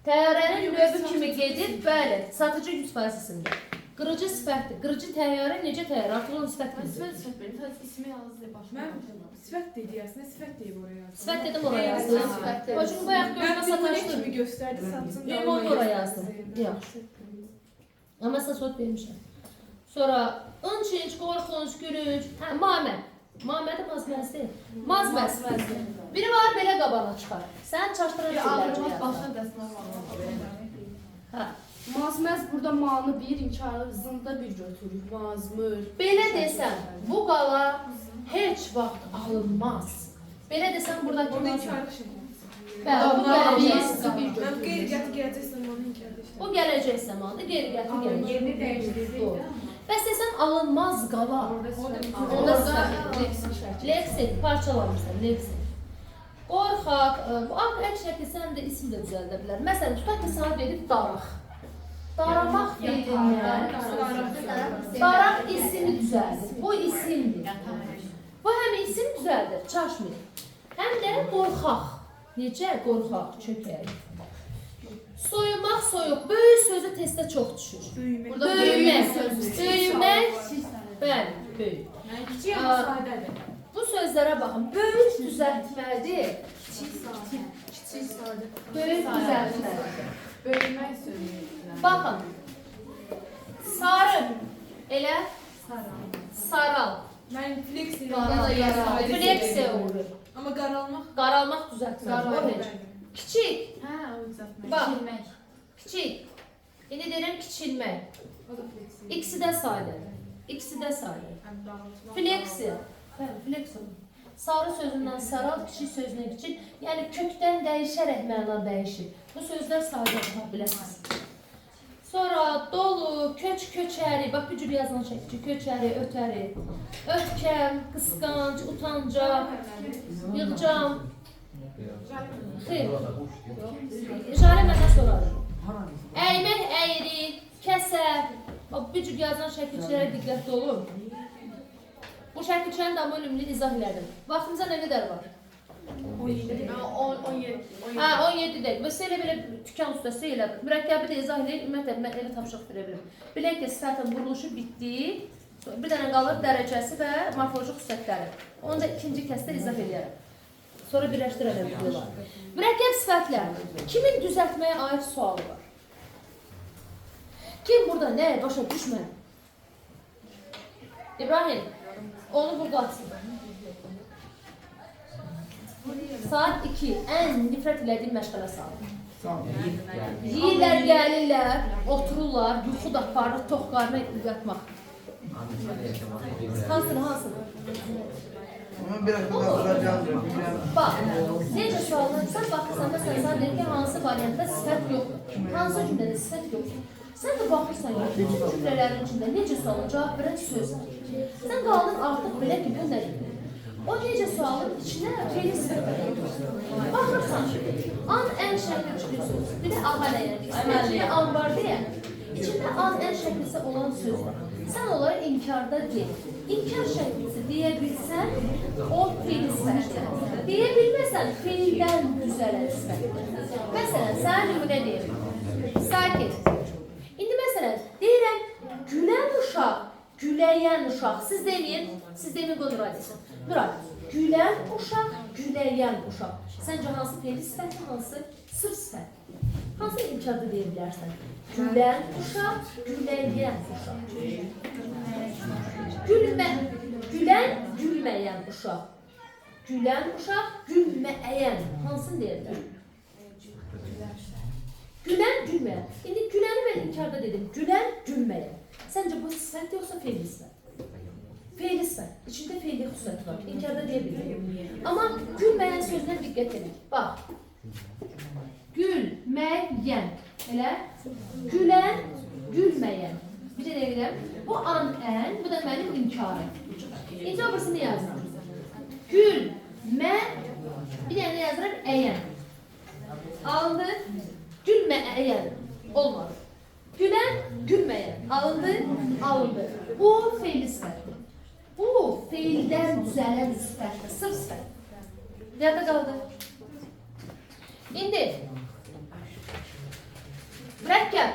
Təyyarənin növü kimi gedib, bəli, satıcı 100% isimdir. Qırıcı sifətdir. Qırıcı təyyarə necə təyyarə? Artıq onun sifət Mən kimi. sifət verim. Sadəcə ismi yazdı başqa. Mən sifət dedi əslində, sifət deyib oraya yazdım. Sifət dedim oraya yazdım. Sifət dedim. Çünki bayaq Mən gözümə nümunə sataşdı. kimi göstərdi, satsın. da Limonu ona oraya yazdım. Yaxşı. Amma əsas ot vermişəm. Sonra ınç, inç, qorxunc, gülünc, hə, mamə. Mamə də mazməzdir. Mazməz. Biri var belə qabana çıxar. Sən çaşdıran Bir şeylər ağrımaz çıxar. başına dəsmal var. Hə. Mazməz burada manı bir, inkarı zında bir götürür. Mazmır. Belə desəm, bu qala heç vaxt alınmaz. Belə desəm, buradakı Orada mazməz. inkarlıq şəkilçisi. Bəli, bu gələcək Zı bir Mən götürür. qeyri-qəti gələcək zamanı inkarda işlədim. Bu gələcək zamanı, qeyri-qəti gələcək. Yerini dəyişdirdik. Doğru. Bəs desəm alınmaz qala. Onda Onda leksik şəkil. Leksik parçalanmışsan, leksik. Qorxaq, bu ağ əl şəkilsi həm də isim də düzəldə bilər. Məsələn, tutaq ki, sana verib daraq. Daramaq feilindən daraq ismi düzəldir. Bu isimdir. Bu həm isim düzəldir, çaşmayın. Həm də qorxaq. Necə? Qorxaq, çökək. Soyumaq, soyuq. Böyük sözü testdə çox düşür. Böyümək. Burada Böyümək, böyük sözü. böyümək, bəli, böyük. Yəni kiçik amma sadədir. Bu sözlərə baxın. Böyük düzəltmədir. Kiçik sadə. Böyük düzəltmədir. Böyümək sözü. Baxın. Sarı. Elə? Saral. Mən fleksi Fleksiya uğrayır. Amma qaralmaq Qaralmaq düzəltmədir. O heç. Kiçik. Hə, o düzəltmək. Bax. Kiçilmək. Kiçik. İndi deyirəm kiçilmək. o da fleksi. İkisi də sadədir. İkisi də sadədir. Həm dağıtmaq. Fleksi. Bəli, fleksi. Sarı sözündən saral, kiçik sözündən kiçik. Yəni kökdən dəyişərək məna dəyişir. Bu sözlər sadə tapa biləsiniz. Sonra dolu, köç, köçəri, bax bu cür yazılan şəkilçi, köçəri, ötəri, ötkəm, qısqanc, utancaq, yığcam. Xeyr. Jalə məndən soradır. Əymək, əyri, kəsə. Bax bu cür yazılan şəkilçilərə diqqətli olun. Bu şəkilçilərin də amonimini izah elədim. Vaxtımıza nə qədər var? 17. 17. Hə, 17 dəqiqə. Və elə belə tükan ustası elə mürəkkəbi də izah eləyir. Ümumiyyətlə mən elə tapşırıq verə bilirəm. Bilək ki, sifətin vuruluşu bitdi. Bir dənə qalır dərəcəsi və morfoloji xüsusiyyətləri. Onu da ikinci kəsdə izah edərəm. Sonra birləşdirərəm videoları. Mürəkkəb sifətlər. Kimin düzəltməyə aid sualı var? Kim burada nə başa düşmədi? İbrahim, onu burada atsın. Saat 2, ən nifrət elədiyim məşğələ saatı. Yeyirlər, gəlirlər, otururlar, yuxu da aparır, tox qarnına yatmaq. Hansını, hansını? Onun biraz da soracağım. Bax, necə suallar, sən baxırsan, məsələn, sən deyir ki, hansı variantda sifət yoxdur, hansı cümlədə sifət yoxdur. Sən də baxırsan ki, bütün cümlələrin içində necə suala cavab verən söz var. Sən qaldın artıq belə ki, bu nədir? O necə sualın içinə fe'li sifət qoyursan. Baxırsan, an ən şəkli çıxır söz. Bir də ağa nəyən, içində an var deyə, içində an ən şəklisi olan söz var. Sən onları inkarda deyil. İnkar şəklisi deyə bilsən, o fe'li sifətdir. Deyə bilməsən, fe'ldən düzələn sifətdir. Məsələn, sənə nümunə deyim. Sakit. İndi məsələn, deyirəm, gülən uşaq, güləyən uşaq. Siz deməyin, qoy Nuray desin. Nuray, gülən uşaq, güləyən uşaq. Səncə hansı fe'li sifətdir, hansı sırf sifət? Hansı inkarda deyə bilərsən? Gülən uşaq, güləyən uşaq. Gülmə, gülən, gülməyən uşaq. Gülən uşaq, gülməyən. Hansını deyə bilər? Gülən, gülməyən. İndi güləni mən inkarda dedim. Gülən, gülməyən. Səncə bu sifət yoxsa fe'li sifət? Fe'li sifət. İçində fe'li xüsusiyyət var. İnkarda deyə bilmirəm. Amma gülməyən sözünə diqqət edin. Bax. Gülməyən. Elə? Gülən, gülməyən. Bir də deyirəm. Bu an, ən, bu da mənim inkarım. İndi o birisini yazıram. Gülmə, bir dənə yazıram, əyən. Alındı. Gülməyən. Olmadı. Gülən, gülməyən. Alındı, alındı. Bu fe'li sifətdir. Bu feildən düzələn sifətdir. Sırf sifət. Yadda qaldı. İndi mürəkkəb.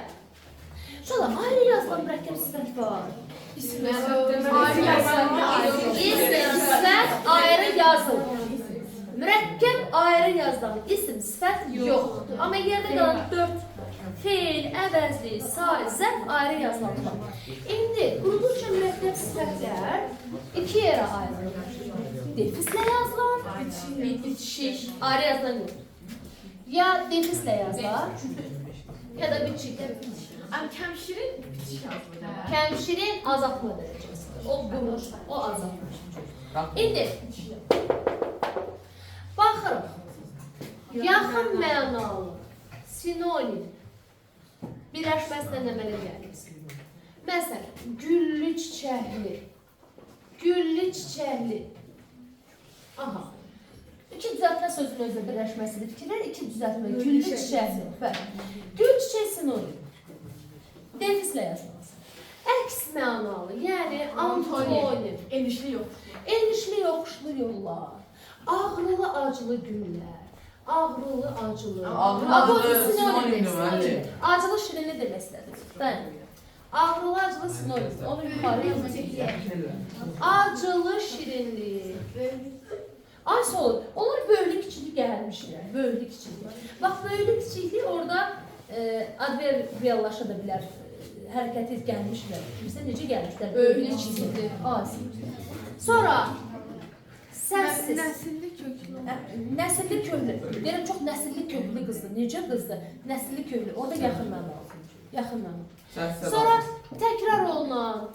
Uşaqlar, ayrı yazılan mürəkkəb sifət var. İsim sifət ayrı yazılır. Mürəkkəb ayrı yazılan isim sifət yoxdur. Amma yerdə qalan 4 feil, əvəzli, say, zərf ayrı yazılan var. İndi quruluşca mürəkkəb sifətlər iki yerə ayrılır. Defislə yazılan, bitişik, ayrı yazılan yox. Ya defislə yazılar, ya da bitişik. Kəmşirin bitişik yazılır. Kəmşirin azaltma dərəcəsidir. O quruluş, o azaltma. İndi baxırıq. Yaxın mənalı, sinonim birləşməsindən əmələ gəlir. Məsələn, güllü çiçəkli, güllü çiçəkli. Aha. İki düzəltmə sözünün özünə birləşməsidir. Fikirlər iki düzəltmə, güllü çiçəkli. Bəli. Gül çiçək sinonim. Defislə yazılması. Əks mənalı, yəni antonim. Enişli yox. Enişli yoxuşlu yollar, ağrılı acılı günlər, ağrılı acılı. Ağrılı acılı sinonim demək. Acılı şirinli demək istədim. Dayan. Ağrılı acılı sinonim. Onu yuxarı yazın. Acılı şirinli. Ay sol. Onlar böyüklü kiçikli gəlmişlər. Böyüklü kiçikli. Bax böyüklü kiçikli orada adverbiallaşa da bilər. Hərəkəti gəlmişlər. Kimsə necə gəlmişlər? Böyüklü kiçikli. Sonra səssiz. Nəsilli köklü. Nəsilli köklü. Deyirəm çox nəsilli köklü qızdır. Necə qızdır? Nəsilli köklü. Orada yaxın mənalı. Yaxın mənalı. Sonra təkrar olunan.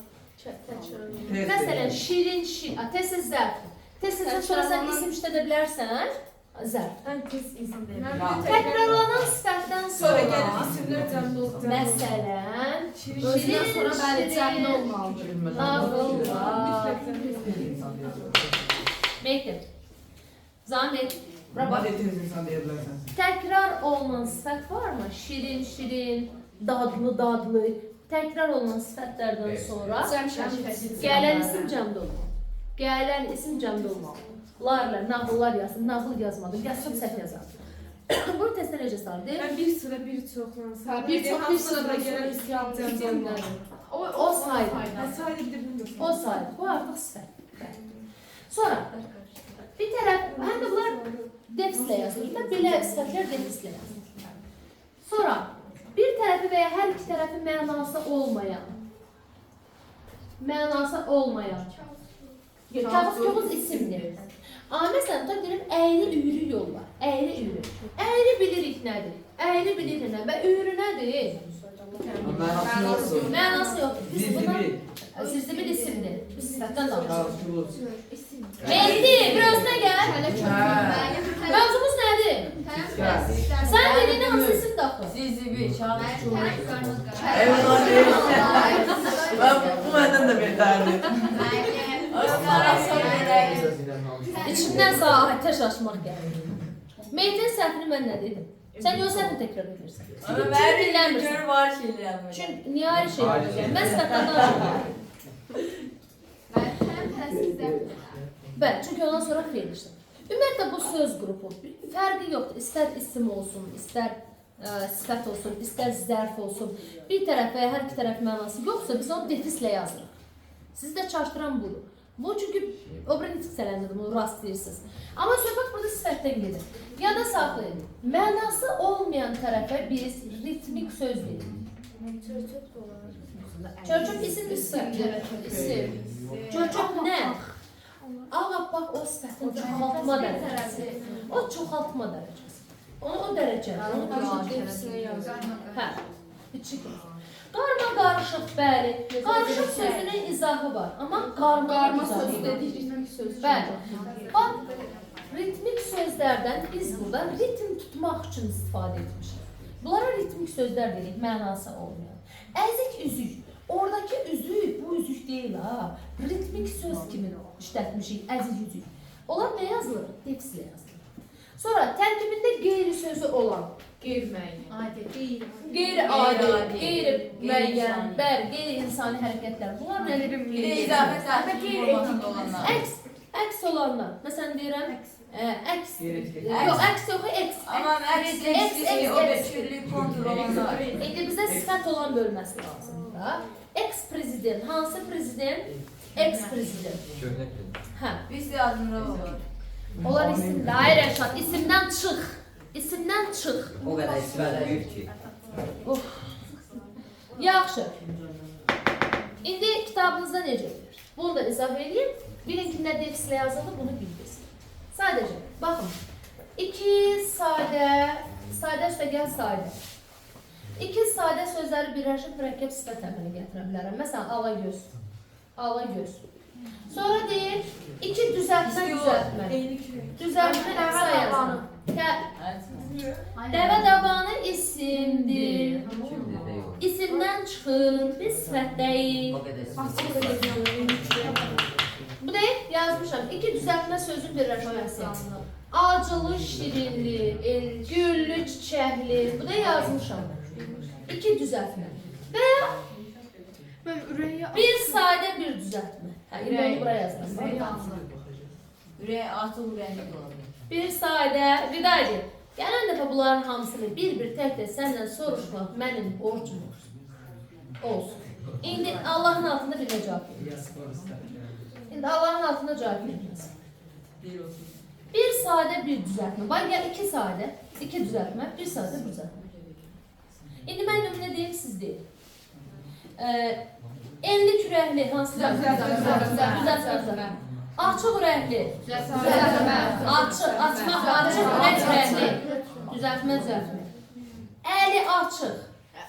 Məsələn, şirin, şirin. Tez-tez zərf. Tez-tezdən sonra sən isim işlədə bilərsən. Zərf. Mən tez insan deyirəm. Təkrarlanan sifətdən Sonra sonra. gəlir isimlər cəmdə olacaq. Məsələn, Özündən sonra bəli cəmdə olmalıdır. Nağıllar. Mehdi. Zahmet. Bura bax. Tez insan deyə bilərsən. Təkrar olunan sifət varmı? Şirin, şirin, dadlı, dadlı. Təkrar olunan sifətlərdən sonra gələn isim cəmdə olmalı. Gələn isim cəmdə olmalı. Larla, nağıllar yazsın, nağıl yazmadım, yazsam səhv yazardım. Bunu testə necə salır? Yəni bir sıra bir çoxla. Hə, bir çox bir sırada gələn isyan cəmlədir. O sayılır. Hə, sayılır bir də bunu da. O sayılır. Bu artıq sifət. Sonra bir tərəf, həm də bunlar defislə yazılır da, belə sifətlər defislə yazılır. Sonra bir tərəfi və ya hər iki tərəfi mənası olmayan, kağız kağız isimdir. Amma məsələn, tutaq deyirəm, əyri üyrü yol var. Əyri üyrü. Əyri bilirik nədir? Əyri bilirik nədir? Və üyrü nədir? Mənası yoxdur. Mənası yoxdur. Biz buna Zizibil. Zizibil isimdir. Biz sifətdən danışırıq. Kağız. Mehdi, bir özünə gəl. Mövzumuz nədir? Sən dediyini hansı isim daxil? Zizibil, kağız kağız. Evet, ben bu məndən də betərdir. İçimdən sağ atəş açmaq gəlir. Mehdinin səhvini mən nə dedim? Sən yox səhvini təkrar edirsən. Ama Çünki ben dinlənmirsən. görür var şeyler. Çünki niyə ayrı şey edirsən? Mən sifətdən danışıram. Bəli, çünki ondan sonra feil işlənir. Ümumiyyətlə bu söz qrupu fərqi yoxdur. İstər isim olsun, istər sifət olsun, istər zərf olsun. Bir tərəf və ya hər iki tərəf mənası yoxsa biz onu defislə yazırıq. Sizi də çaşdıran budur. Bu çünki o bir nitq sələmdir, bunu rast deyirsiniz. Amma söhbət burada sifətdən gedir. Yada saxlayın. Mənası olmayan tərəfə biz ritmik söz deyirik. Çörçöp də olar. Çörçöp isimdir, sifətdir. İsim. Çörçöp nə? Ağappaq o sifətin çoxaltma dərəcəsi. O çoxaltma dərəcəsi. Onu o dərəcə. Onu Hepsini yazır. Hə, bitişik. Qarma qarışıq, bəli. Qarışıq sözünün izahı var. Amma qarma Qarma izahı sözü yox. dedik, ritmik söz. Bəli. Bax, ritmik sözlərdən biz burada ritm tutmaq üçün istifadə etmişik. Bunlara ritmik sözlər deyirik, mənası olmayan. Əzik üzük. Oradakı üzük bu üzük deyil ha. Ritmik söz kimi işlətmişik, əzik üzük. Onlar nə yazılır? Defislə yazılır. Sonra tərkibində qeyri sözü olan, Qeyri-müəyyən. qeyri-adi, qeyri-müəyyən, bəli, qeyri-insani hərəkətlər. Bunlar nədir? Bir de izafet harfi formatında olanlar. Əks olanlar. Məsələn deyirəm, əks. Yox, əks yox, əks. Ama əks, Eks, eks, eks, o eks. betürlü kontrol olanlar. İndi bizə sifət olan bölməsi lazımdır da. Ex-prezident. Hansı prezident? Ex-prezident. Hə. Biz de adında olur. Onlar isimdir. Hayır Rəşad, isimdən çıx. İsimdən çıx. O qədər sifət böyük ki. Yaxşı. İndi kitabınızda necə deyir? Bunu da izah edeyim. Bilin ki, nə defislə yazıldı, bunu bildiniz. Sadəcə, baxın. İki sadə, sadə üstə gəl sadə. İki sadə sözləri birləşib mürəkkəb sifət əmələ gətirə bilərəm. Məsələn, ala göz. Ala göz. Sonra deyir, iki düzəltmə, düzəltmə. Düzəltmə, qısa yazın. Dəvə dabanı isimdir. İsimdən çıxın, biz sifətdəyik. O qədər sifət. Bu deyil, yazmışam. İki düzəltmə sözün birləşməsi. Acılı, şirinli, güllü, çiçəkli. Bu da yazmışam. İki düzəltmə. Və ya Mən ürəyi bir sadə bir düzəltmə. Hə, indi onu bura yazıram. Ürəyi atıl ürəyini de olabilir. Bir sadə, bir daha edeyim. Gələn dəfə bunların hamısını bir-bir tək-tək səndən soruşmaq mənim borcum olsun. Olsun. İndi Allahın altında bir də cavab verilməz. İndi Allahın altında cavab verilməz. Bir sadə bir düzəltmə. Bax, gəl iki sadə, iki düzəltmə, bir sadə bir düzəltmə. İndi mən nümunə deyim, siz deyin. Enli kürəkli, hansı düzəltmə? Düzəltmə. Açıq ürəkli. Düzəltmə. Açıq, açmaq, açıq, nə kürəkli. Düzəltmə, düzəltmə. Əli açıq.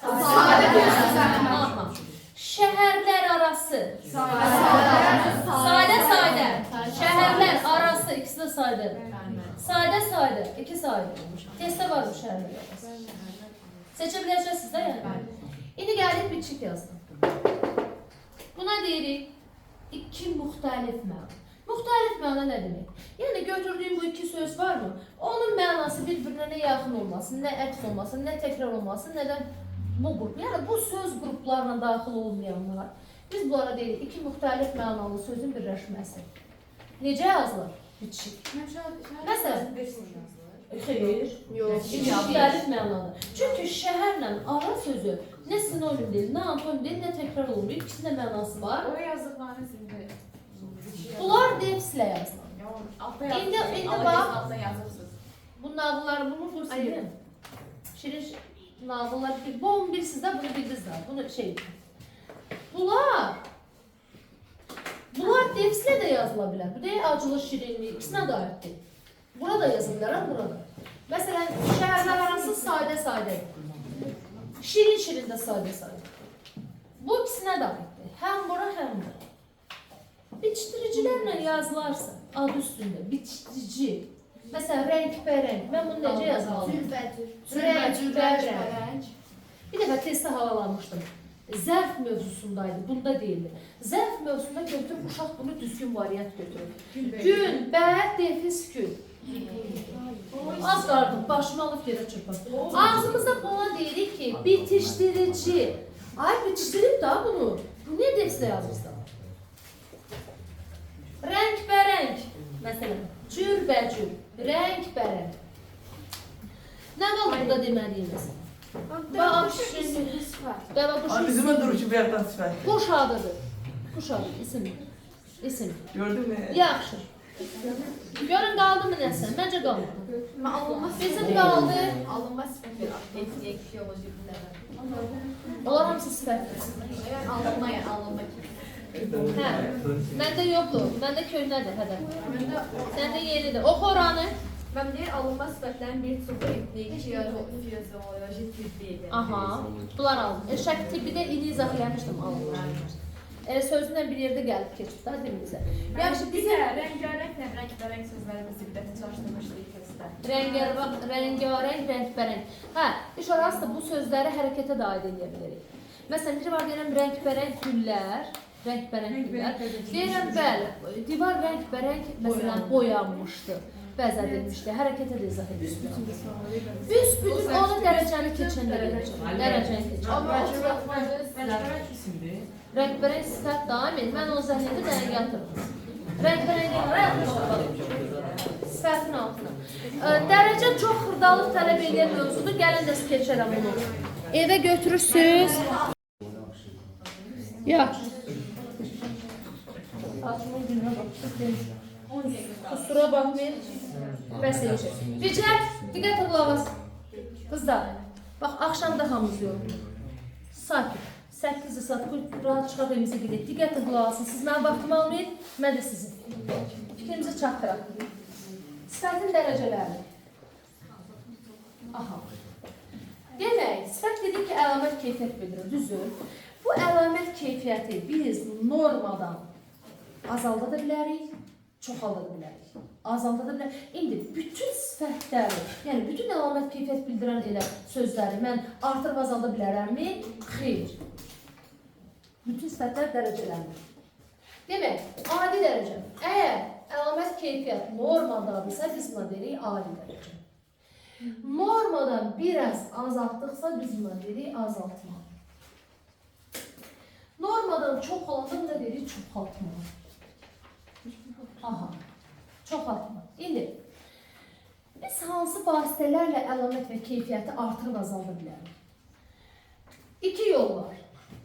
Sadə düzəltmə. Aha. Şəhərlər arası. Sadə, sadə. Şəhərlər arası, ikisi də sadədir. Sadə, sadə, iki sadə. Testdə var bu şəhərlər arası. Seçə biləcəksiniz də yəni. İndi gəldik bitişik yazdım. Buna deyirik iki müxtəlif məna. Müxtəlif məna nə demək? Yəni götürdüyüm bu iki söz varmı? Onun mənası bir-birinə nə yaxın olmasın, nə əks olmasın, nə təkrar olmasın, nə də bu qrup. Yəni bu söz qruplarına daxil olmayanlar, biz bunlara deyirik iki müxtəlif mənalı sözün birləşməsi. Necə yazılır? Bitişik. Məsələn, Xeyr. Yox. Müxtəlif mənada. Çünki şəhərlə ara sözü nə sinonim deyil, nə antonim deyil, nə təkrar olunmuyor. İkisinin də mənası var. Oraya yazdıqlarını indi. Bunlar defislə yazılır. Altta İndi yazırsınız. bax. Altına yazırsınız. Bu nağıllar bunu bu sizin. Şirin nağıllar bir. Bu 11 sizdə, bunu bildiniz də. Bunu şey. Bunlar defislə də yazıla bilər. Bu deyil acılı şirinlik, ikisinə də aiddir. Burada yaza bilərəm, burada. Məsələn, şəhərlər arası sadə-sadə. Şirin-şirin də sadə-sadə. Bu ikisinə də aiddir. Həm bura, həm bura. Bitişdiricilərlə yazılarsa, adı üstündə bitişdirici. Məsələn, rəngbərəng. Mən bunu necə yazmalıyam? Cürbəcür. Rəngbərəng. Bir dəfə testdə havalanmışdım. Zərf mövzusundaydı, bunda deyildi. Zərf mövzusunda götürüb uşaq bunu düzgün variant götürüb. Gün, bə, defis, gün. Az qaldı, başımı alıb yerə çırpır. Ağzımızda buna deyirik ki, bitişdirici. Ay, bitişdirib da bunu. Bu niyə defislə yazırsan? Rəngbərəng, məsələn, cürbəcür, rəngbərəng. Nə qaldı burada deməliyimiz? Bax, dəvə quşu. Ay, Bizim duruşu bir yerdən sifət. Quş adıdır. Quş adı, isim. İsim. Gördün mü? Yaxşı. Görün qaldı mı nəsə? Məncə qalmadı. Bizim qaldı. Alınma sifəti etnik, fizioloji bunlar. Onlar hamısı sifətdir. Yəni alınma, yəni alınma kimi. Hə. Məndə yoxdur. Məndə köhnədir, hədə. Məndə Səndə yenidir. Oxu oranı. Mən deyir alınma sifətlərin bir çoxu etnik, fizioloji tibbi. Aha. Bunlar alın. Şək tibbidə indi izah eləmişdim alınma. Sözünlə bir yerdə gəlib keçib da dilimizə. Yaxşı, Bir bizim də rəngarənglə rəngbərəng sözlərimiz diqqəti çaşdırmışdı testdə. Rəngarəng, rəngbərəng. Hə, iş orası bu sözləri hərəkətə də aid edə bilərik. Məsələn, biri var deyirəm rəngbərəng güllər, rəngbərəng güllər. Deyirəm, bəli, divar rəngbərəng məsələn boyanmışdı, bəzədilmişdi, hərəkətə də izah edə bilərəm. Büsbütün onu dərəcəni keçəndə verəcəm. Dərəcəni keçəndə. Rəngbərəng isimdir. Rəngbərəng sifət daim et. Mən o zəhnində dənə yatırım. Rəngbərəng sifətin altına. Dərəcə çox xırdalıq tələb edən mövzudur. Gəlin də keçərəm bunu. Evə götürürsünüz. Yaxşı. Saatımın gününə baxdım. Kusura baxmayın. Bəs eləyəcək. Bicər, diqqət qulaq as. Qızlar, bax axşam da hamımız yorulduq. Sakit. 8 saat rahat çıxaq evimizə gedək. Diqqətlə qulaq asın. Siz mənim vaxtımı almayın, mən də sizin. Fikrimizi çatdıraq. Sifətin dərəcələrini. Aha. Demək, sifət dedik ki, əlamət keyfiyyət bildirir, düzdür? Bu əlamət keyfiyyəti biz normadan azalda da bilərik, çoxalda da bilərik. Azalda da bilərik. İndi bütün sifətləri, yəni bütün əlamət keyfiyyət bildirən elə sözləri mən artırıb azalda bilərəmmi? Xeyr. Bütün sifətlər dərəcələnir. Demək, adi dərəcə. Əgər əlamət keyfiyyət normaldadırsa, biz buna deyirik adi dərəcə. Normadan biraz azaltdıqsa, biz buna deyirik azaltma. Normadan çox olanda buna deyirik çoxaltma. Aha, çoxaltma. İndi, biz hansı vasitələrlə əlamət və keyfiyyəti artırıb azalda bilərik? İki yol var.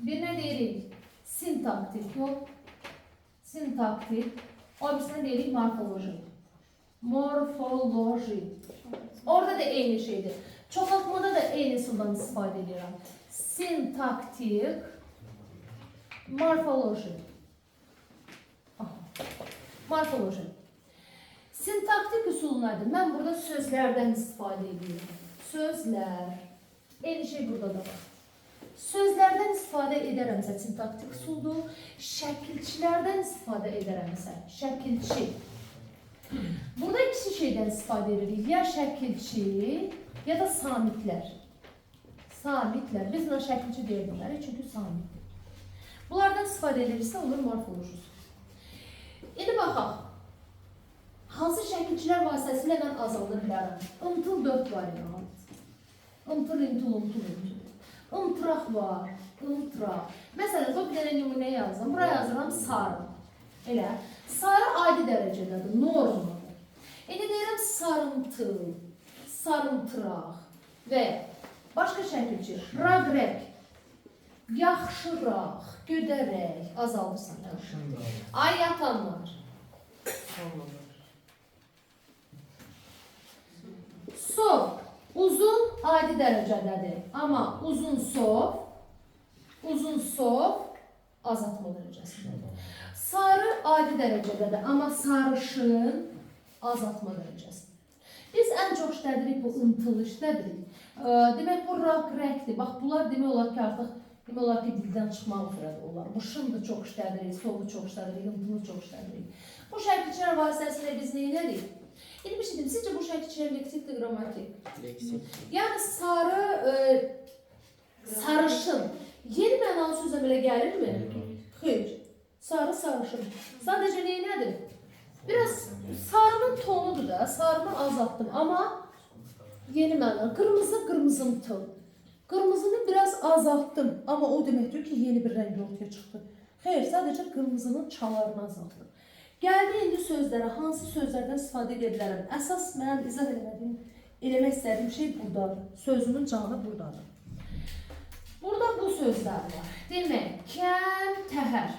Birinə deyirik sintaktik yol, sintaktik, o birisinə deyirik morfoloji. Morfoloji. Orada da eyni şeydir. Çoxaltmada da eyni üsuldan istifadə edirəm. Sintaktik, morfoloji. Aha. Morfoloji. Sintaktik üsul nədir? Mən burada sözlərdən istifadə edirəm. Sözlər. Eyni şey burada da var. Sözlərdən istifadə edərəmsə sintaktik üsuldur. Şəkilçilərdən istifadə edərəmsə şəkilçi. Burada ikisi şeydən istifadə edirik. Ya şəkilçi, ya da samitlər. Samitlər. Biz buna şəkilçi deyə bilərik, çünki samitdir. Bunlardan istifadə ediriksə olur morfoloji usul. İndi baxaq. Hansı şəkilçilər vasitəsilə mən azalda bilərəm? Imtıl 4 variant. Imtıl, imtıl, umtul, imtul. Imtıraq var, imtıraq. Məsələn, bir dənə nümunə yazdım. Bura yazıram sarı. Elə. Sarı adi dərəcədədir, normadır. İndi deyirəm sarımtıl. Sarımtıraq və başqa şəkilçi, raqrək, yaxşıraq, gödərək, azaldırsan. Ay yatanlar. Sov, uzun adi dərəcədədir. Amma uzun sov azaltma dərəcəsindədir. Sarı adi dərəcədədir, amma sarışın azaltma dərəcəsindədir. Biz ən çox işlədirik bu ıntılı işlədirik. Demək, bu raq-rəkdir. Bax, bunlar demək olar ki, artıq demək olar ki, dildən çıxmaq üzrədir onlar. Bu şındı çox işlədirik, sovu çox işlədirik, ıntılı çox işlədirik. Bu şəkilçilər vasitəsilə biz nə elədik? İndi bir şey deyim, sizcə bu şəkilçilər leksikdir, qrammatik? Leksik. Yəni sarı, sarışın. Yeni mənalı söz əmələ gəlirmi? Xeyr. Sarı, sarışın. Sadəcə nə elədir? Biraz sarının tonudur da, sarını azaltdım, amma yeni məna. Qırmızı, qırmızımtıl. Qırmızını biraz azaltdım, amma o deməkdir ki, yeni bir rəng ortaya çıxdı. Xeyr, sadəcə qırmızının çalarını azaltdım. Gəldi indi sözlərə, hansı sözlərdən istifadə edə bilərəm? Əsas mənim izah eləmək istədiyim şey buradadır. Sözümün canı buradadır. Burada bu sözlər var. Demək, kəm, təhər.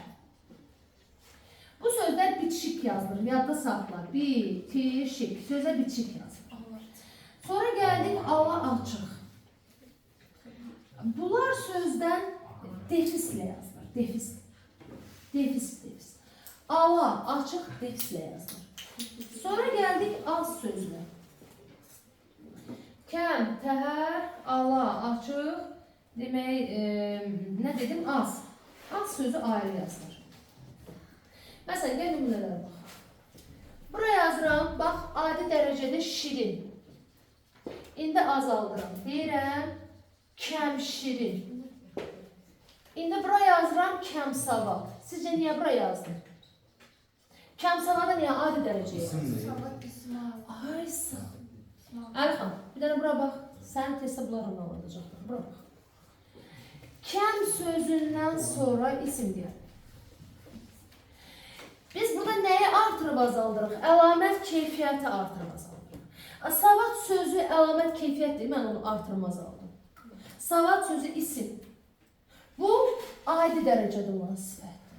Bu sözlər bitişik yazılır, yadda saxla. Bitişik, sözə bitişik yazılır. Sonra gəldik ala açıq. Bunlar sözdən defislə yazılır. Defis, defis, defis. Ala açıq defislə yazılır. Sonra gəldik az sözünə. Kəm, təhər, ala açıq, demək, nə dedim? Az. Az sözü ayrı yazılır. Məsələn, gəl nümunələrə bax. Bura yazıram, bax, adi dərəcədə şirin. İndi azaldıram. Deyirəm, kəm şirin. İndi bura yazıram, kəm savad. Sizcə niyə bura yazdım? Kəm savada niyə adi dərəcəyə yazdım? Ay sağ ol. Əlxan, bir dənə bura bax. Sənin testdə bunlar onalacaqlar. Bura bax. Kəm sözündən sonra isim gəlir. Biz burada nəyi artırıb azaldırıq? Əlamət keyfiyyəti artırıb azaldırıq. Savad sözü əlamət keyfiyyətdir, mən onu artırıb azaldım. Savad sözü isim. Bu, adi dərəcədə olan sifətdir.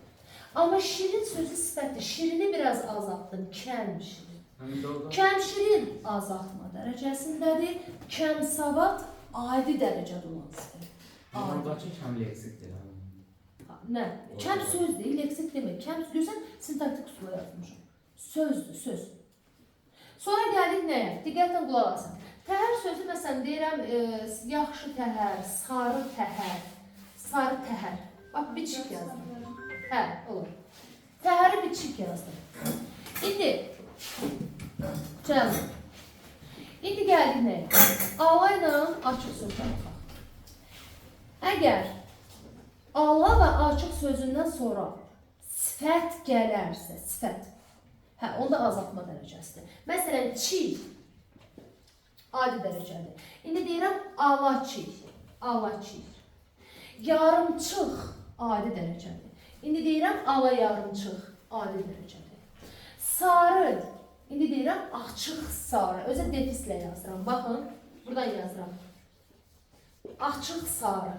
Amma şirin sözü sifətdir. Şirini biraz azaltdım, kəm şirin. Kəm şirin azaltma dərəcəsindədir. Kəm savad adi dərəcədə olan sifətdir. Oradakı kəm leksikdir. Nə? Kəm söz deyil, leksik demək. Kəm, görsən, sintaktik üsula yazmışam. Sözdür, söz. Sonra gəldik nəyə? Diqqətlə qulaq asın. Təhər sözü, məsələn, deyirəm, yaxşı təhər, sarı təhər, sarı təhər. Bax, bitişik yazdım. Hə, olur. Təhəri bitişik yazdım. İndi, cəzim. İndi gəldik nəyə? Ala ilə açıq sözə baxaq. Əgər ala və açıq sözündən sonra sifət gələrsə, sifət, hə, onda azaltma dərəcəsidir. Məsələn, çiy, adi dərəcədir. İndi deyirəm, ala çiy, ala çiy. Yarımçıq, adi dərəcədir. İndi deyirəm, ala yarımçıq, adi dərəcədir. Sarı, indi deyirəm, açıq sarı. Özə defislə yazıram, baxın, buradan yazıram. Açıq sarı.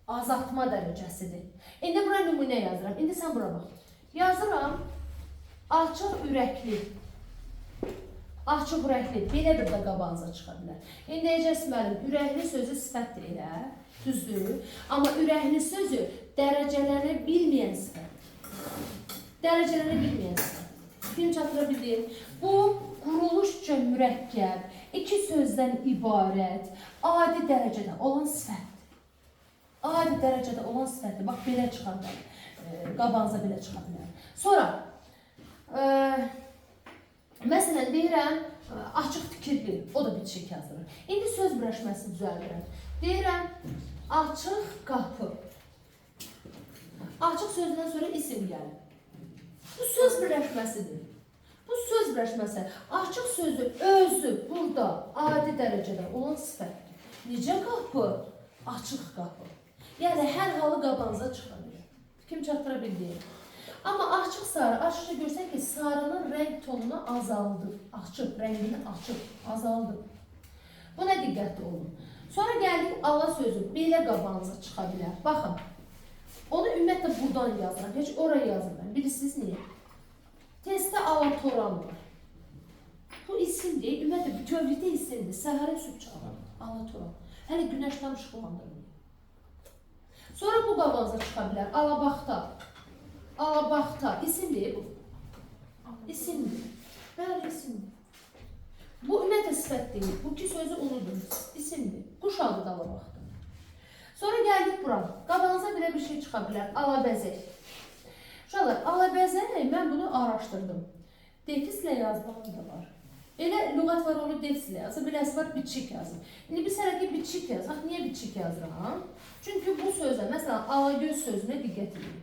Azaltma dərəcəsidir. İndi bura nümunə yazıram. İndi sən bura bax. Yazıram, açıq ürəkli. Açıq ürəkli. Belə bir də qabağınıza çıxa bilər. İndi deyəcəksiniz, müəllim, ürəkli sözü sifətdir elə, düzdür. Amma ürəkli sözü dərəcələnə bilməyən sifətdir. Dərəcələnə bilməyən sifətdir. Fikrim çatdıra bildim. Bu, quruluşca mürəkkəb, iki sözdən ibarət, adi dərəcədə olan sifətdir. Adi dərəcədə olan sifətdir. Bax, belə çıxa bilər. Qabağınıza belə çıxa bilər. Sonra, məsələn, deyirəm, açıq fikirli, o da bitişik yazılır. İndi söz birləşməsi düzəldirəm. Deyirəm, açıq qapı. Açıq sözündən sonra isim gəlir. Bu söz birləşməsidir. Bu söz birləşməsi. Açıq sözü özü burada adi dərəcədə olan sifətdir. Necə qapı? Açıq qapı. Yəni, hər halı qabağınıza çıxa bilər. Fikrim çatdıra bildiyim. Amma açıq sarı, açıqca görsən ki, sarının rəng tonunu azaldır. Açıq, rəngini açıq, azaldır. Buna diqqətli olun. Sonra gəldik ala sözü, belə qabağınıza çıxa bilər. Baxın, onu ümumiyyətlə buradan yazıram, heç oraya yazmıram. Bilirsiniz niyə? Testdə alatoran var. Bu isim deyil, ümumiyyətlə bütövlükdə isimdir. Səhərə sübh çağı, alatoran. Hələ günəş tam işıqlandırmıyor. Sonra bu qabağınıza çıxa bilər. Alabaxta. Alabaxta. İsim deyil bu. İsimdir. Bəli, isimdir. Bu ümumiyyətlə sifət deyil. Bu iki sözü unudun. İsimdir. Quş adı da alabaxta. Sonra gəldik bura. Qabağınıza belə bir şey çıxa bilər. Alabəzək. Uşaqlar, alabəzək, mən bunu araşdırdım. Defislə yazmağı da var. Elə lüğət var, onu defislə yazır, beləsi var, bitişik yazır. İndi biz hələ ki bitişik yazaq. Niyə bitişik yazıram? Çünki bu sözə, məsələn, alagöz sözünə diqqət edin.